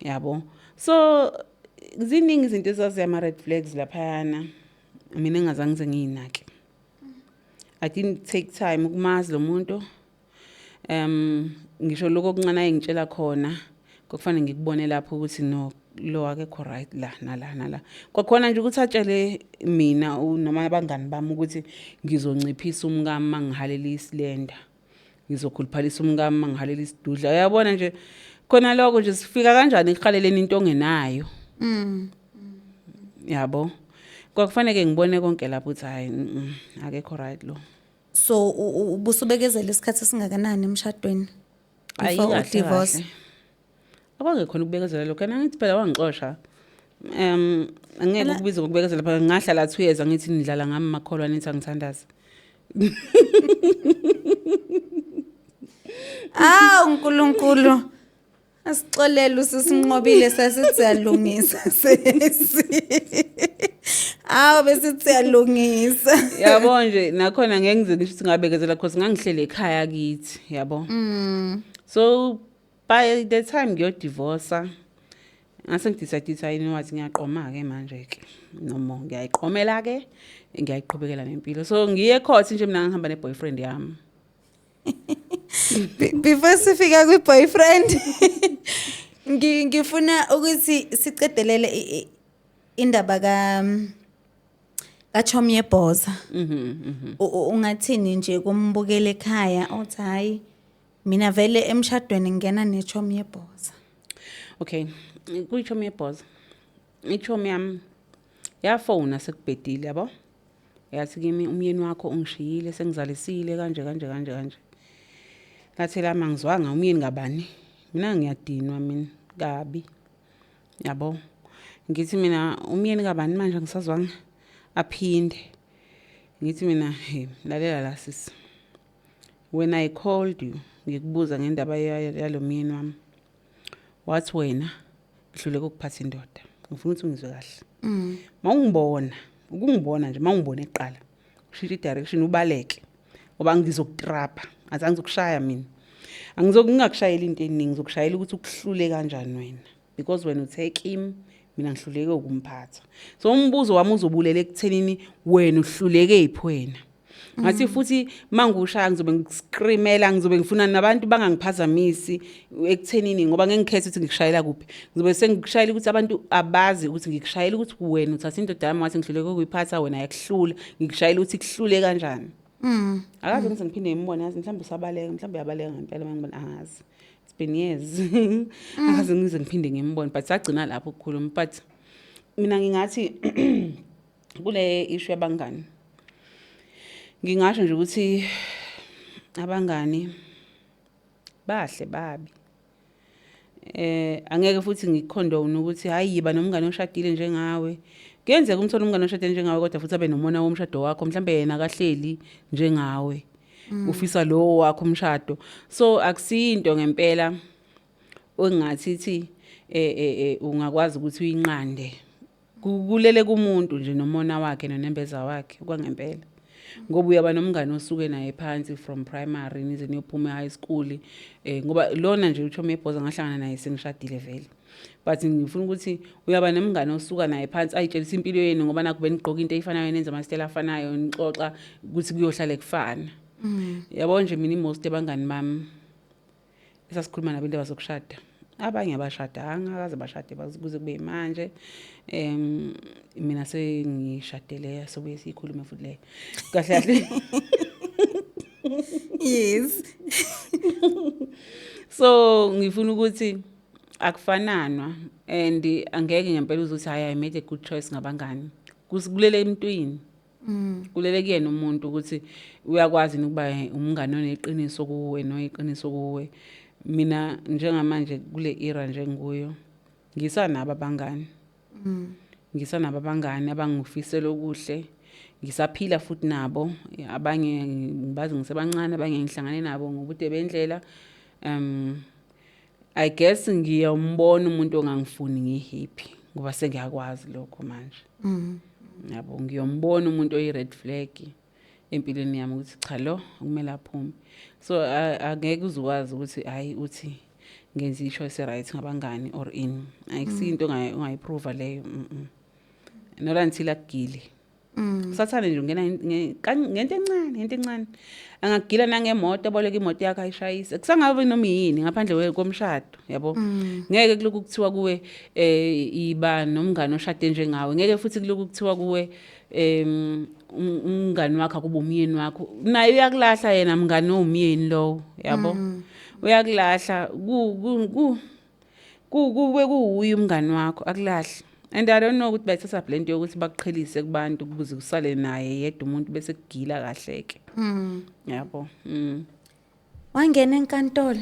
yabo. So ziningi izinto ezaziya ama-red flags laphayana, mina engazange ngize ngiyinake. I didn't take time ukumazi lo muntu. Ngisho lokho okuncane ayengitshela khona kwakufanele ngikubone lapho ukuthi no, lo akekho right la nala nala. Kwakhona nje ukuthi atshele mina noma abangani bami ukuthi ngizonciphisa umkami mangihalela i-slender, ngizokhuluphalisa umkami mangihalela isidudla, uyabona nje. Khona lokho nje, sifika kanjani ekuhaleleni into ongenayo, yabo? Kwakufanele ngibone konke lapho ukuthi hayi, akekho right lo.
So ubusubekezela isikhathi esingakanani emshadweni
Ayi,
before
kahle
u-divorce?
kahle. Akwangekhona ukubekezela lokho. Yena ngithi phela wangixosha. Angeke ukubize ngokubekezela phela, ngahlala 2 years angithi nidlala ngami makholwa, nithi angithandazi.
Awu uNkulunkulu. Asixolele usisinqobile, sasithi siyalungisa sesi. Awu, besithi siyalungisa.
Yabo nje, nakhona ngeke ngize ngisho ukuthi ngabekezela because ngangihlele ekhaya kithi, yabo. So by the time ngiyo-divorce ngase ngi-decide ukuthi hayi, wathi ngiyaqoma ke manje ke, noma ngiyayiqomela ke, ngiyayiqhubekela nempilo. So ngiye court nje mina ngihamba ne-boyfriend yami.
Before sifika kwi-boyfriend, ngifuna ukuthi sicedelele indaba ka Chomie Bhoza. Ungathini nje kumbukela ekhaya othi hayi, mina vele emshadweni ngingena neChomie Bhoza?
Okay, kuyichomi yebhoza. Ichomi yami yafona sekubhedile, yabo. Yathi kimi umyeni wakho ungishiyile, sengizalisile kanje kanje kanje kanje. Ngathi lami angizwanga umyeni kabani. Mina ngiyadinwa mina kabi. Yabo. Ngithi mina umyeni kabani manje, ngisazwanga aphinde. Ngithi mina, hey, lalela la sisi. When I called you ngikubuza ngendaba yalo myeni wami, wathi wena ngihluleka ukuphatha indoda. Ngifuna ukuthi ungizwe kahle. Mawungibona, ukungibona nje, mawungibona eqala, ushintshe i-direction ubaleke ngoba ngizokutrapha, athi angizokushaya mina. Angizokungakushayela into eningi, ngizokushayela ukuthi ukuhlule kanjani wena because wena uthe kimi mina ngihluleke ukumphatha. So umbuzo wami uzobulela ekuthenini wena uhluleke phi wena. Ngathi futhi mangushaya ngizobe ngiscreamela, ngizobe ngifuna nabantu bangangiphazamisi ekuthenini ngoba ngeke ngikhethe ukuthi ngikushayela kuphi. Ngizobe sengikushayela ukuthi abantu abazi ukuthi ngikushayela ukuthi wena uthatha indoda yami, wathi ngihluleke ukuyiphatha, wena yakuhlula. Ngikushayela ukuthi kuhlule kanjani. Akaze ngize ngiphinde ngimbone, yazi mhlawumbe usabaleka, mhlawumbe uyabaleka ngempela mangibona, angazi. It's been years. Akaze ngize ngiphinde ngimbone, but sagcina lapho ukukhuluma. But mina ngingathi kule issue yabangani, ngingasho nje ukuthi abangani bahle babi. Angeke futhi ngiku-condone ukuthi hayi, yiba nomngane oshadile njengawe. Kuyenzeka umthole umngane oshadile njengawe kodwa futhi abe nomona womshado wakho, mhlambe yena akahleli njengawe. Ufisa lowo wakho umshado. So akusiyinto ngempela engathi ithi ungakwazi ukuthi uyinqande. Kulele kumuntu nje nomona wakhe nonembeza wakhe kwangempela. Ngoba uyaba nomngane osuke naye phansi from primary nize niyophuma e-high school, ngoba lona nje uChomi Yebhoza ngahlangana naye sengishadile vele. But ngifuna ukuthi uyaba nemngane osuka naye phansi, ayitshelisa impilo yenu, ngoba nakho benigqoka into eyifanayo, nenza amasitela afanayo, nixoxa ukuthi kuyohlale kufana. Yabo nje, mina most abangani bami esasikhuluma nabo indaba zokushada, abanye abashadanga, akaze bashade kuze kube manje. Mina sengishadele, sobuye siyikhulume futhi leyo kahle kahle. So ngifuna ukuthi akufananwa and angeke ngempela uzothi, "Hayi, I made a good choice ngabangani." Kulele emntwini, kulele kuyena umuntu ukuthi uyakwazi yini ukuba umngane oneqiniso kuwe noyiqiniso kuwe. Mina njengamanje kule era nje ngikuyo, ngisanabo abangani, ngisanabo abangani abangifisela okuhle, ngisaphila futhi nabo. Abanye ngibazi ngisebancane, abanye ngihlangane nabo ngobude bendlela. I guess ngiyombona umuntu ongangifuni ngihappy, ngoba sengiyakwazi lokho manje, yabo. Ngiyombona umuntu oyi-red flag empilweni yami ukuthi cha, lo kumele aphume. So angeke uzukwazi ukuthi hayi, uthi ngenza i-choice right ngabangani or ini. Ayikusinto ongayiprova leyo, not until akugile. Sathane nje ungena ngento encane, ngento encane angagila nangemoto, aboleka imoto yakho ayishayise, kusangabe noma yini ngaphandle komshado, yabo. Ngeke kuloku kuthiwa kuwe iba nomngane oshade njengawe, ngeke futhi kuloku kuthiwa kuwe umngani wakho akuba umyeni wakho, naye uyakulahla yena mngani owumyeni lowo, yabo, uyakulahla. ku ku ku ku- kube kuwuye umngani wakho akulahle. And I don't know ukuthi bayithatha le nto yokuthi bakuqhelise kubantu ukuze kusale naye yedwa umuntu, bese kugila kahle-ke, yabo.
Wangena enkantolo.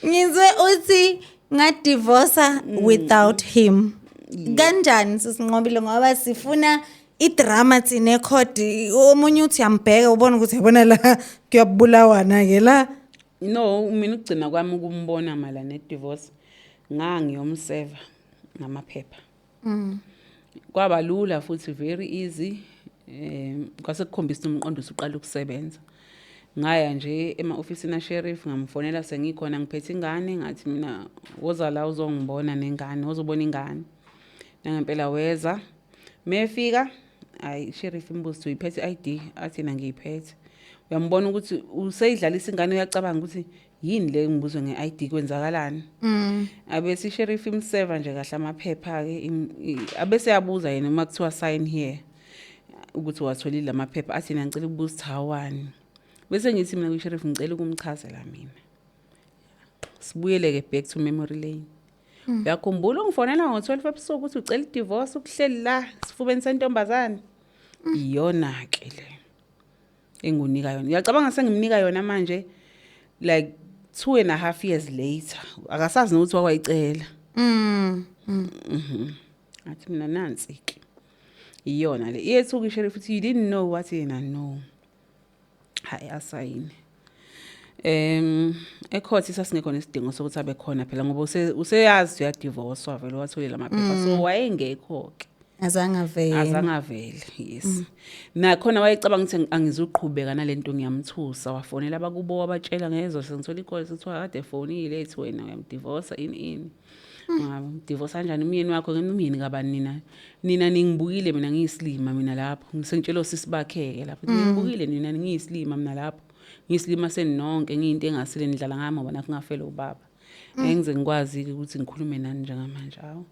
Ngizwe uthi ngadivorsa without him. Kanjani, sisinqobile? Ngoba sifuna idrama thina ecourt. Omunye uthi yambheka, ubona ukuthi yabona la kuyabulawana ke la.
No, mina ukugcina kwami ukumbona mala ne-divorce, ngangiyomseva ngamaphepha. Kwaba lula futhi very easy. Kwase kukhombisa umqondo usuqala ukusebenza. Ngaya nje ema-ofisini asheriff, ngamfonela sengikhona ngiphethe ingane, ngathi mina, "Woza la uzongibona nengane, wozobona ingane." Nangempela weza. Mefika, hayi, sheriff imbuzo ukuthi, "Uyiphethe i-ID?" Athi yena, "Ngiyiphethe." Uyambona ukuthi useyidlalisa ingane, uyacabanga ukuthi yini le ngibuzwe nge-ID, kwenzakalani. Abese isheriff imseva nje kahle amaphepha-ke, abese yabuza yena uma kuthiwa, "Sign here," ukuthi watholile amaphepha. Athi yena, "Ngicela ukubuza ukuthi awani." Bese ngithi mina kwi-sheriff, "Ngicela ukumchazela mina." Sibuyele-ke back to memory lane. Uyakhumbula ungifonela ngo-12 ebusuku ukuthi ucela idivorce, ukuhleli la sifubeni sentombazane? Iyona-ke le engunika yona. Uyacabanga sengimnika yona manje like 2.5 years later, akasazi nokuthi wakwayicela. Athi mina, "Nansi-ke, iyona le." Iyethuka isheriff futhi, "You didn't know?" Wathi yena, "No." Hayi, asayine. Ecourt sasingekho nesidingo sokuthi abe khona phela, ngoba useyazi uyadivorcewa vele, watholile amaphepha, so wayengekho ke.
Azange avele.
Azange avele, yes. Nakhona wayecabanga ukuthi angizuqhubeka nalento, ngiyamthusa. Wafonela abakubo, wabatshela ngezwe sengithola icall, sithiwa kade efonile ethi wena uyamdivorsa, ini ini. Ngadivorsa kanjani umyeni wakho? Ngimyeni kabani? Nina ningibukile mina ngiyisilima mina lapho. Ngisengitshela osisi bakhe-ke lapho, "Ningibukile nina ngiyisilima mina lapho, ngiyisilima seninonke, ngiyinto engasile, nidlala ngami ngoba nakho ngafela ubaba. Ngeke ngize ngikwazi-ke ukuthi ngikhulume nani njengamanje." Hawu,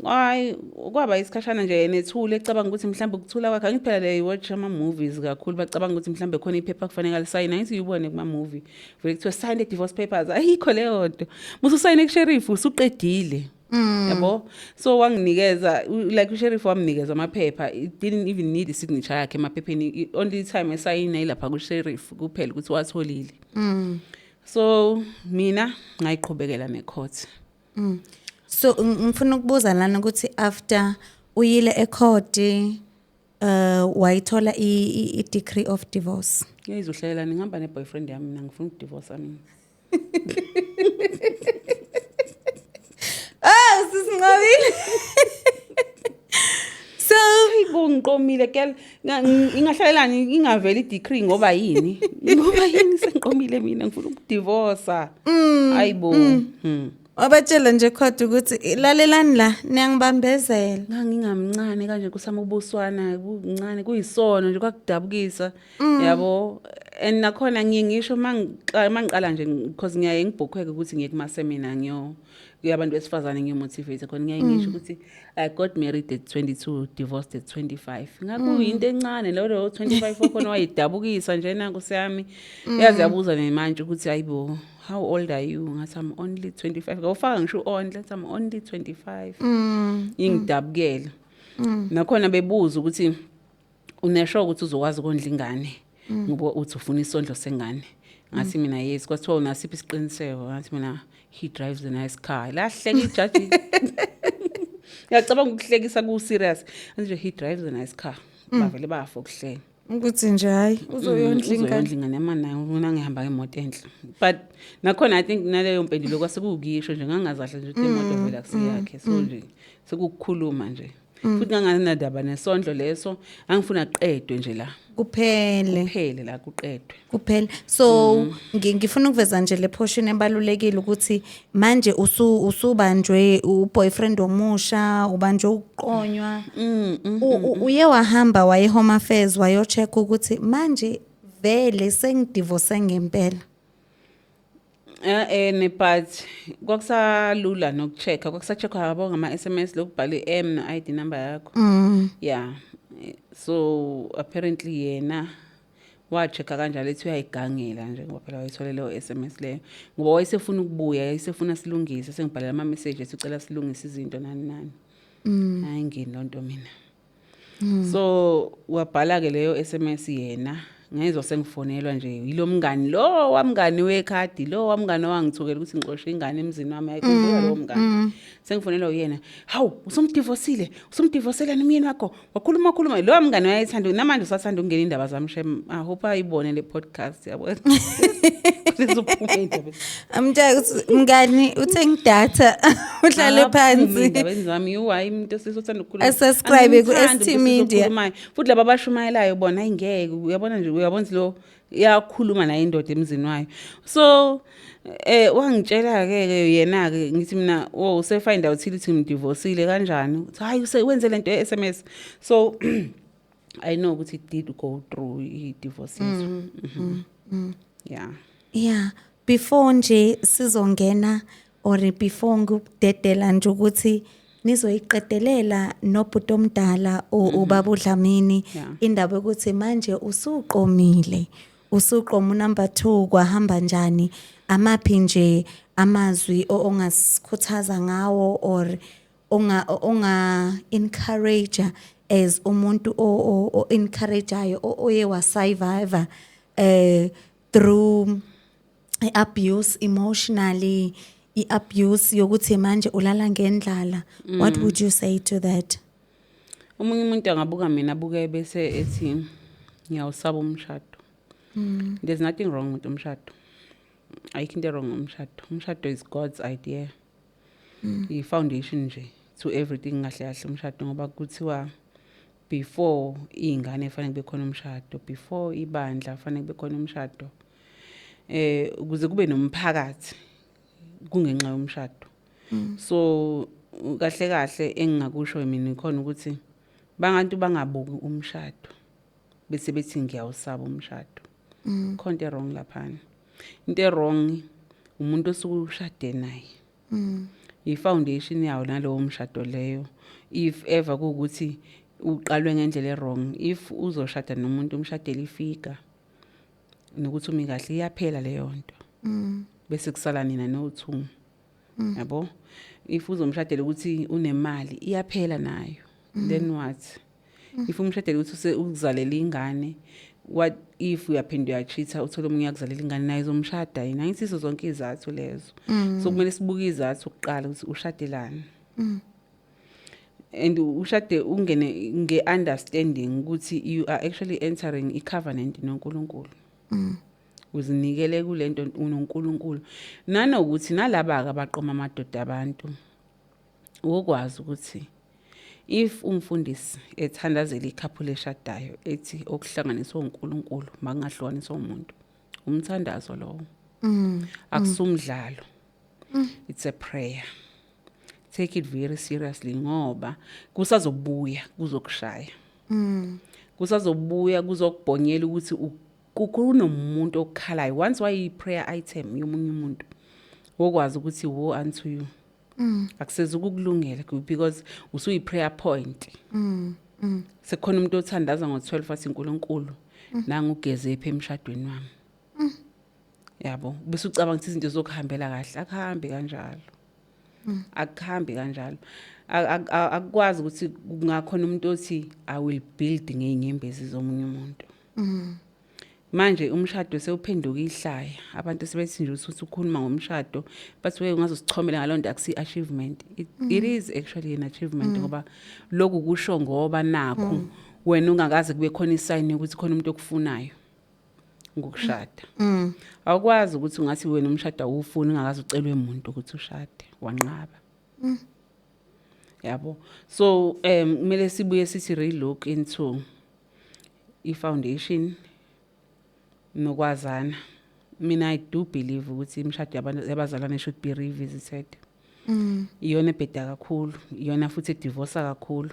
hayi, kwaba isikhashana nje yena ethule, ecabanga ukuthi mhlawumbe ukuthula kwakhe, angithi phela le watch ama-movies kakhulu, bacabanga ukuthi mhlawumbe khona iphepha kufanele alisayine. Angithi uyibone kuma-movie vele kuthiwa, "Sign the divorce papers." Ayikho leyo nto, mususayine kusheriff usuqedile, yabo. So wanginikeza like usheriff wamnikeza amaphepha. It didn't even need isignature yakhe emaphepheni. Only time esayina ilapha kusheriff kuphela ukuthi watholile. So mina ngayiqhubekela necourt.
So ngifuna ukubuza lana ukuthi after uyile ecourt, wayithola i decree of divorce?
Ngiyizohlela ngihamba ne-boyfriend yami, mina ngifuna ukudivorsa mina.
Ah, sisinqobile. So
Hayibo, ngiqomile girl. Ingahlalelani ingaveli i-decree? Ngoba yini? Ngoba yini sengiqomile mina, ngifuna ukudivorce? Hayibo.
Wabatshela nje kodwa ukuthi lalelani la, niyangibambezela.
Ngangingamncane kanje kusama ubuswana buncane, kuyisono nje, kwakudabukisa yabo. And nakhona ngiye ngisho mangiqala nje, because ngiyaye ngibhukhweke ukuthi ngiye kuma seminar, ngiyo kuyabantu besifazane, ngiyomotivate khona, ngiyaye ngisho ukuthi I got married at 22, divorced at 25. Ngakuyinto encane lo 25 okhona wayidabukisa nje nanku siyami yazi yabuza nemanje ukuthi, "Hayibo, how old are you?" Ngathi, "I'm only 25." Ngawufaka ngisho only, ngathi, "I'm only 25." Ingidabukela nakhona bebuza ukuthi, "Unesho ukuthi uzokwazi ukondla ingane ngoba uthi ufuna isondlo sengane?" Ngathi mina, "Yes." Kwathiwa, "Unasiphi isiqiniseko?" Ngathi mina, "He drives a nice car." Lahleka ijaji. Ngiyacabanga ukuhlekisa ku serious nje, "He drives a nice car." Bavele bafa ukuhleka.
Ukuthi nje hayi, uzoyondla ingane.
Uzoyondla ingane amana mina ngihamba ngemoto enhle. But nakhona I think naleyo mpendulo kwase kuwukisho nje, ngangazahle nje ukuthi imoto vele akusiyakhe, so nje sekukukhuluma nje. Futhi nganganandaba nesondlo leso, angifuna kuqedwe nje la.
Kuphele.
Kuphele la, kuqedwe.
Kuphela. So ngifuna ukuveza nje le portion ebalulekile ukuthi manje usubanjwe uboyfriend omusha, ubanjwe ukuqonywa. Uye wahamba waye Home Affairs, wayo-check ukuthi manje vele sengidivorce ngempela?
Eh but kwakusalula nokucheck-a, kwakusa-check-wa yabo ngama SMS, lokubhala i-M no-ID number yakho. Yeah. So apparently yena wa-check-a kanjalo, ethi uyayigangela nje, ngoba phela wayithole leyo SMS leyo, ngoba wayesefuna ukubuya, wayesefuna silungise, sengibhalela ama-message ethi ucela silungise izinto, nani nani. Hayi, ngini lonto mina. So wabhala ke leyo SMS yena, ngezwa sengifonelwa nje yilo mngani lo wamngani wekhadi, lo wamngani owangithukela ukuthi ngixoshe ingane emzini wami. Ayikhumbula lowo mngani. Sengifonelwa uyena, "Hawu, usumdivosile, usumdivoselani umyeni wakho?" Wakhuluma khuluma lo mngani, wayethanda, namanje usathanda ukungena indaba zami shem. I hope ayibone le podcast yabo, lizophuma indaba.
Amtshela ukuthi mngani uthenga idatha, uhlale phansi.
Indaba zami yo, hayi, umuntu esisothanda ukukhuluma.
A-subscribe ku
Angimthandi
ST
umuntu
Media.
esizokhulumayo. Futhi laba abashumayelayo bona ayingeke, uyabona nje, uyabona ukuthi lo iyakhuluma naye indoda emzini wayo. So wangitshela ke ke yena ke, ngithi mina, "Oh, use find out ukuthi ngimdivorceile kanjani?" Uthi, "Hayi, wenze lento ye SMS." So I know ukuthi it did go through i divorce yethu. Yeah.
Yeah, before nje sizongena or before ngikudedela nje ukuthi nizoyiqedelela nobhuti omdala, ubaba uDlamini, indaba yokuthi manje usuqomile, usuqoma number 2, kwahamba njani? Amaphi nje amazwi ongasikhuthaza ngawo or onga encourage as umuntu o encourageayo oye wa survive through i-abuse emotionally, i-abuse yokuthi manje ulala ngendlala? What would you say to that?
Omunye umuntu angabuka mina, abuke bese ethi ngiyawusaba umshado. There's nothing wrong with umshado, ayikho into wrong ngomshado. Umshado is God's idea, i-foundation nje to everything kahle kahle umshado, ngoba kuthiwa before iy'ngane fanele kube khona umshado, before ibandla fanele kube khona umshado, ukuze kube nomphakathi kungenxa yomshado. So kahle kahle engingakusho mina ikhona ukuthi bangantu bangabuki umshado bese bethi ngiyawusaba umshado. Khona into wrong laphana. Into wrong umuntu osuke ushade naye, i-foundation yawo nalowo mshado leyo. If ever kuwukuthi uqalwe ngendlela e-wrong, if uzoshada nomuntu umshadele ifika nokuthi umi kahle, iyaphela leyo nto, bese kusala nina no-two yabo. If uzomshadela ukuthi unemali, iyaphela nayo. Then what if umshadela ukuthi ukuzalela ingane? What if uyaphinda uyachitha, uthole omunye uyakuzalela ingane, naye uzomshada yini? Angithi izo zonke izathu lezo. So kumele sibuke izathu kuqala ukuthi ushadelani and ushade ungene nge-understanding ukuthi you are actually entering i-covenant noNkulunkulu, uzinikele kulento unoNkulunkulu. Nanokuthi nalaba-ke abaqoma amadoda abantu, ukwazi ukuthi If umfundisi ethandazela i-couple eshadayo, ethi okuhlanganiswe uNkulunkulu makungahlukaniswa umuntu, umthandazo lowo, akusumdlalo, it's a prayer. Take it very seriously, ngoba kusazobuya kuzokushaya, kusazobuya kuzokubhonyela ukuthi kunomuntu okukhalayo. Once wayi-prayer item yomunye umuntu, wokwazi ukuthi woe unto you, akusezi ukukulungela because usuyi-prayer point. Sekukhona umuntu othandaza ngo-12 wathi, "Unkulunkulu, nangu ugeze phi emshadweni wami," yabo. Bese ucabanga ukuthi izinto zokuhambela kahle. Akuhambi kanjalo, akuhambi kanjalo. Akukwazi ukuthi kungakhona umuntu othi, "I will build ngey'nyembezi zomunye umuntu." Manje umshado sewuphenduka ihlaya. Abantu sebethi nje uthi ukhuluma ngomshado, bathi, "We, ungazosichomela ngaleyo nto, akusi achievement." It is actually an achievement, ngoba lokhu kusho ngoba nakho wena ungakaze kube khona i-sign yokuthi khona umuntu okufunayo ngokushada. Awukwazi ukuthi ungathi wena umshado awufuni ungakaze ucelwe umuntu ukuthi ushade, wanqaba, yabo. So kumele sibuye sithi relook into i-foundation nokwazana. Mina I do believe ukuthi imishado yabantu yabazalwane should be revisited. Iyona ebheda kakhulu, iyona futhi e-divorce kakhulu,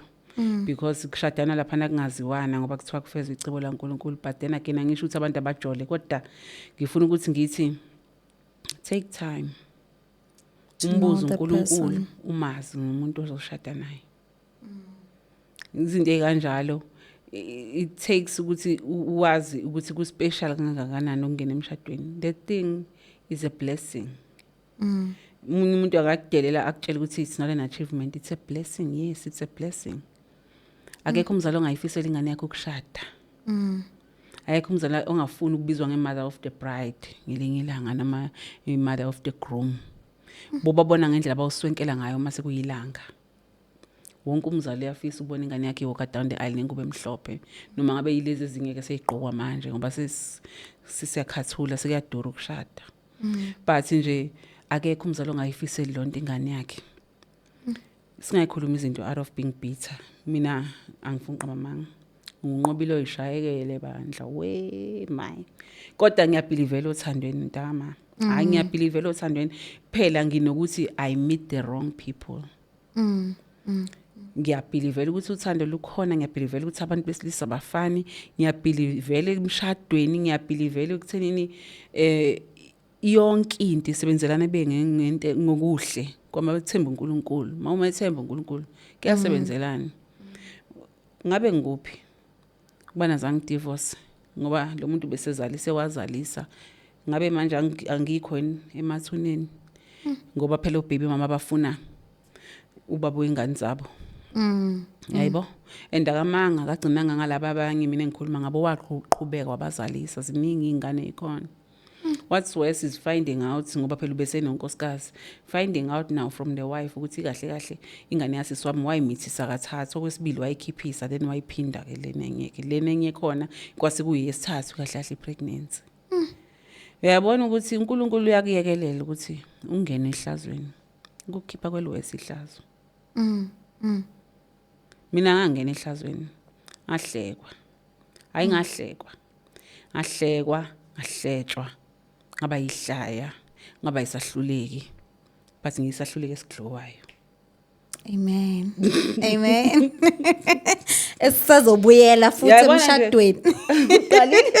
because kushadana laphana kungaziwana, ngoba kuthiwa kufezwa icebo laNkulunkulu. But then again, angisho ukuthi abantu abajole, kodwa ngifuna ukuthi ngithi take time, umbuzo uNkulunkulu, umazi ngumuntu ozoshada naye, izinto ezikanjalo. It takes ukuthi uwazi ukuthi ku special kangakanani ukungena emshadweni. The thing is a blessing. Umunye umuntu akakudelela akutshela ukuthi it's not an achievement. It's a blessing. Yes, it's a blessing. Akekho umzali ongayifisela ingane yakhe ukushada. Akekho umzali ongafuni ukubizwa nge-mother of the bride ngelinye ilanga, noma i-mother of the groom. Bobabona ngendlela abawuswenkela ngayo uma sekuyilanga. Wonke umzali uyafisa ukubona ingane yakhe i-walk down the aisle nengubo emhlophe, noma ngabe yilezi ezingeke seyigqokwa manje, ngoba sesiyakhathula, sekuyadura ukushada. But nje akekho umzali ongayifiseli lonto ingane yakhe. Singayikhuluma izinto out of being bitter. Mina angifuni uqamba amanga, nginqobile oyishayekele bandla, we my, kodwa ngiya-believela othandweni, ntama. Hayi, ngiya-believela othandweni phela. Nginokuthi I meet the wrong people. Ngiya-believela ukuthi uthando lukhona, ngiya-believela ukuthi abantu besilisa abafani, ngiya-believela emshadweni, ngiya-believela ekuthenini yonke into isebenzelana bengente ngokuhle kwamathemba uNkulunkulu. Mawumethemba uNkulunkulu, kuyasebenzelana. Ngabe ngikuphi kubana zange divorce, ngoba lo muntu besezalise, wazalisa, ngabe manje angikho yini emathuneni? Ngoba phela o-baby mama bafuna ubaba wengane zabo, yayibo. And akamanga, akagcinanga ngalaba abanye mina engikhuluma ngabo, waqhubeka wabazalisa. Ziningi iy'ngane ey'khona. What's worse is finding out, ngoba phela ubesenonkosikazi, finding out now from the wife ukuthi kahle kahle ingane yasisi wami wayimithisa kathathu, okwesibili wayikhiphisa, then wayiphinda-ke lena enye-ke, lena enye khona kwase kuyesithathu kahle kahle i-pregnancy. Uyabona ukuthi uNkulunkulu uyakuyekelela ukuthi ungene ehlazweni, ukukhipha kweliwesi ihlazo. Mina ngangena ehlazweni, ngahlekwa, hayi, ngahlekwa, ngahlekwa, ngahletshwa, ngaba yihlaya, ngaba yisahluleki, but ngiyisahluleki esiglowayo.
Amen. Amen. Esisazobuyela futhi
Uyayibona nje?
emshadweni.
Uqalile.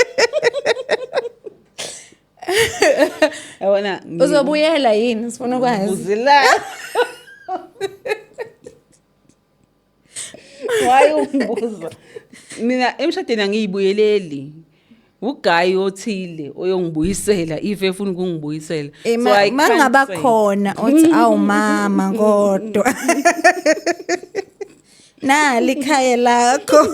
Yabona.
Uzobuyela yini, sifuna ukwazi?
Buzela. Why ungibuza? Mina emshadweni angiyibuyeleli. U-guy othile oyongibuyisela if efuna ukungibuyisela.
Eh,
So I can't
mangaba
say.
khona othi, "Awu mama, kodwa nali ikhaya lakho."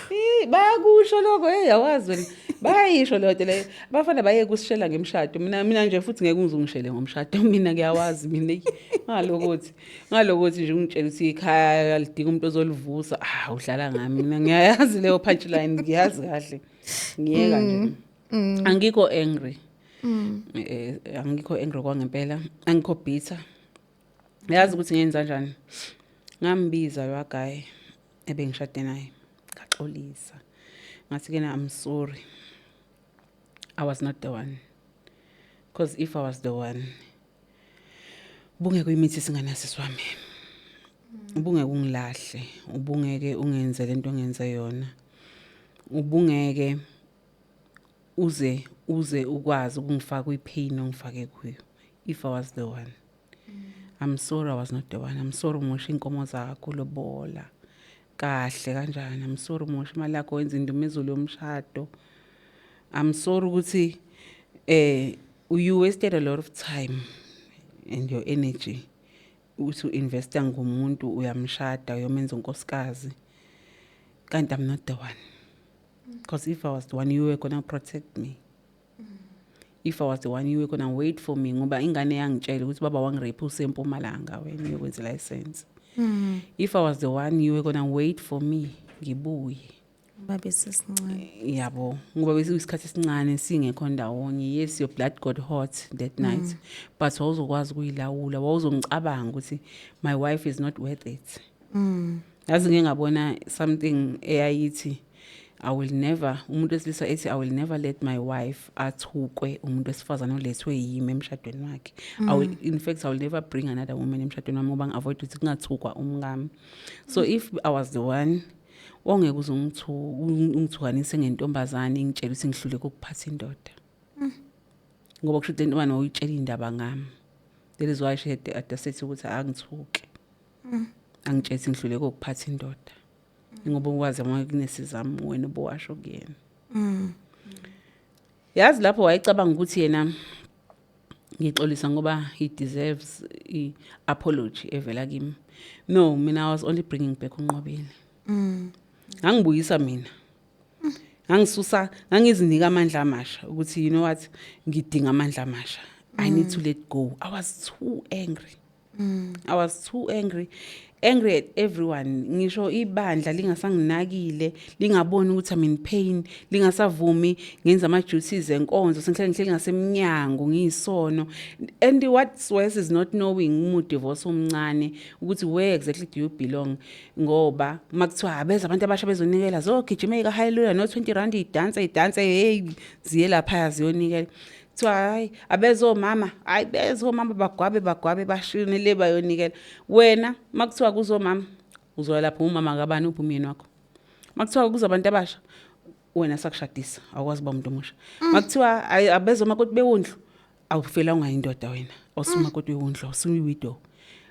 Eh, bayakusho lokho. Hey, yawazi wena, bayayisho leyo nto leyo. Abafana baye kusishela ngemshado. Mina nje futhi ngeke uzungishele ngomshado. Mina ngiyawazi mina. Eyi, ngalokuthi nje ungitshela ukuthi ikhaya lidinga umuntu ozolivusa, ah, udlala ngami. Mina ngiyayazi leyo punchline, ngiyazi kahle. Ngiyeka nje, angikho angry, angikho angry kwangempela, angikho bitter. Yazi ukuthi ngenza kanjani? Ngambiza lo guy. Ebengishade naye, ngaxolisa, ngathi kena, "I'm sorry, I was not the one, because if I was the one, ubungeke uyimithi singanasisi wami, ubungeke ungilahle, ubungeke ungenze lento ongenze yona, ubungeke uze ukwazi ukungifaka kwi-pain ongifake kuyo if I was the one. I'm sorry, I was not the one. I'm sorry umosha inkomo zakho, lobola kahle kanjani. I'm sorry umosha imali yakho, wenza indumezulu yomshado. I'm sorry ukuthi you wasted a lot of time and your energy ukuthi u-investa ngumuntu, uyamshada, uyomenza unkosikazi, kanti I'm not the one, because if I was the one, you were gonna protect me. If I was the one, you were gonna wait for me, ngoba ingane yangitshela ukuthi baba wangi-rape usempumalanga, wena uyokwenza license. If I was the one, you were gonna wait for me ngibuye."
Babe sesincane.
Yabo, ngoba bese isikhathi esincane singekho ndawonye. Yes, your blood got hot that night, but wawuzokwazi ukuyilawula, wawuzongicabanga ukuthi my wife is not worth it. Yazi, ngike ngabona something eyayithi, "I will never," umuntu wesilisa ethi, "I will never let my wife athukwe umuntu wesifazane olethwe yimi emshadweni wakhe. I will, in fact, I will never bring another woman emshadweni wami ngoba ngi-avoid ukuthi kungathukwa umkami." So if I was the one, wawungeke uze ungithukanise ngentombazane, ingitshela ukuthi ngihluleke ukuphatha indoda, ngoba kusho ukuthi le ntombazane wawuyitshela iy'ndaba ngami. That is why she had the audacity ukuthi angithuke, angitshela ukuthi ngihluleke ukuphatha indoda, ngoba ukwazi ama-weaknesses ami, wena ubowasho kuyena. Yazi, lapho wayecabanga ukuthi yena ngixolisa ngoba he deserves i-apology evela kimi. No, mina I was only bringing back uNqobile. Ngangibuyisa mina, ngangisusa, ngangizinika amandla amasha ukuthi, you know what, ngidinga amandla amasha. I need to let go. I was too angry. I was too angry, angry at everyone. Ngisho ibandla lingasanginakile, lingaboni ukuthi I'm in pain, lingasavumi ngenza ama duties enkonzo, sengihlale ngihleli ngasemnyango ngiyisono. And what's worse is not knowing uma divorce omncane ukuthi where exactly do you belong, ngoba makuthiwa abeza abantu abasha bezonikela, zogijima eka hallelujah no 20 rand, idanse idanse, hey, ziye lapha ziyonikela. Kuthiwa hayi, abezomama, hayi, bezomama bagwabe bagwabe bashine le bayonikela. Wena makuthiwa kuzomama, uzoya lapho, umama kabani, uphi umyeni wakho? Makuthiwa kuza abantu abasha, wena sakushadisa, awukwazi uba umuntu omusha. Makuthiwa hayi, abezomakoti bewundlu, awufela ungayindoda wena, awusumakoti wewundlu, awusuyi-widow.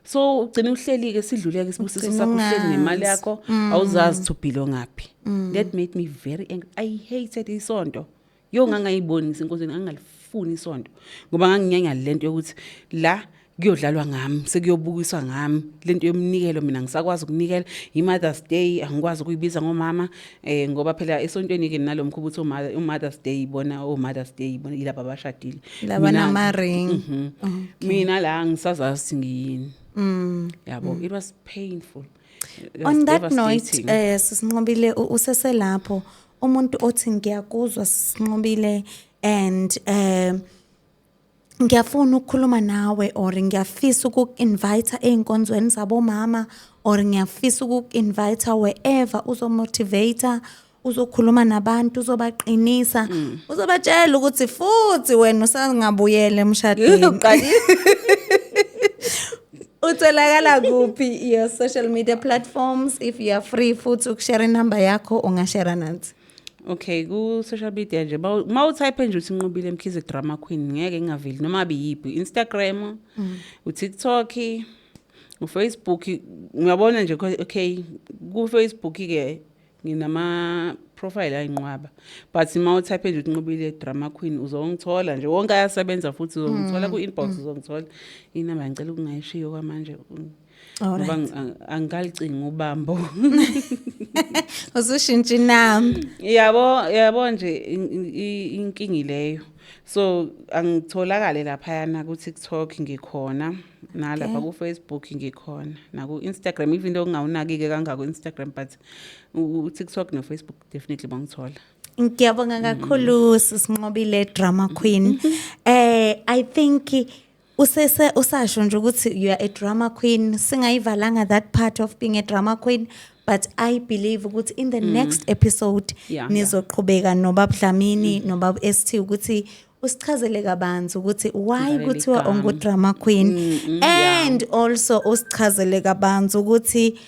So ugcina uhleli-ke, sidluleke isibusiso
Ugcina
sakho, uhleli nemali
ungazi.
yakho, awuzazi to belong ngaphi. That made me very angry. I hated isonto. Yo, ngangayiboni ngisenkonzweni, ngangalifuni isonto ngoba nganginyanya lento yokuthi la kuyodlalwa ngami, sekuyobukiswa ngami lento yomnikelo. Mina ngisakwazi ukunikela i-Mother's Day, angikwazi ukuyibiza ngomama, ngoba phela esontweni ke nalomkhuba uthi u-Mother's Day ibona o-Mother's Day ibona yilaba abashadile.
Laba nama-ring.
Mina la ngisazazi ukuthi ngiyini, yabo. It was painful. It was
On that note,
devastating.
Sisinqobile, useselapho umuntu othi ngiyakuzwa Sisinqobile and ngiyafuna ukukhuluma nawe, or ngiyafisa ukuku-invite ey'nkonzweni zabomama, or ngiyafisa ukuku-invite wherever uzo-motivate, uzokhuluma nabantu, uzobaqinisa, uzobatshela ukuthi futhi wena usangabuyela emshadweni.
Uqalile.
Utholakala kuphi, your social media platforms? If you are free futhi uku-share inamba yakho, unga-share nathi.
Okay, ku social media nje, ma u-type nje uthi Nqobile Mkhize drama queen, ngeke ngingaveli noma ngabe yiphi, Instagram, uTikTok, uFacebook. Uyabona nje, okay, ku Facebook ke nginama profile ayinqwaba, but ma u-type nje uthi Nqobile drama queen, uzongithola nje. Wonke ayasebenza futhi uzongithola ku inbox, uzongithola. Inamba ngicela ukungayishiyo kwamanje ngoba angikalicingi ubambo.
Usushintsha inamba.
Yabo, yabo nje, inkingi leyo. So angitholakale laphayana ku TikTok ngikhona, nalapha ku Facebook ngikhona, naku Instagram, even though ngingawunaki-ke kangako Instagram, but u TikTok no Facebook definitely bangithola.
Ngiyabonga kakhulu, Sisinqobile drama queen. I think usese usasho nje ukuthi you are a drama queen, singayivalanga that part of being a drama queen. But I believe ukuthi in the next episode nizoqhubeka nobaba Dlamini nobaba ST ukuthi usichazele kabanzi ukuthi why
Ngivalele
kuthiwa
igama.
ungu drama queen and also usichazele kabanzi ukuthi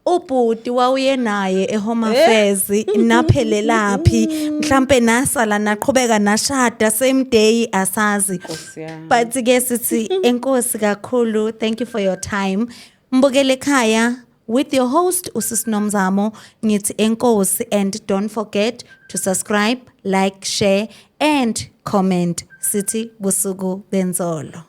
ubhuti wawuye naye eHome Affairs naphelelaphi, mhlambe nasala naqhubeka nashada same day, asazi.
Nkosi yami.
But ke sithi enkosi kakhulu, thank you for your time, mbukele ekhaya. With your host usisi Nomzamo, ngithi enkosi and don't forget to subscribe, like, share and comment. Sithi busuku benzolo.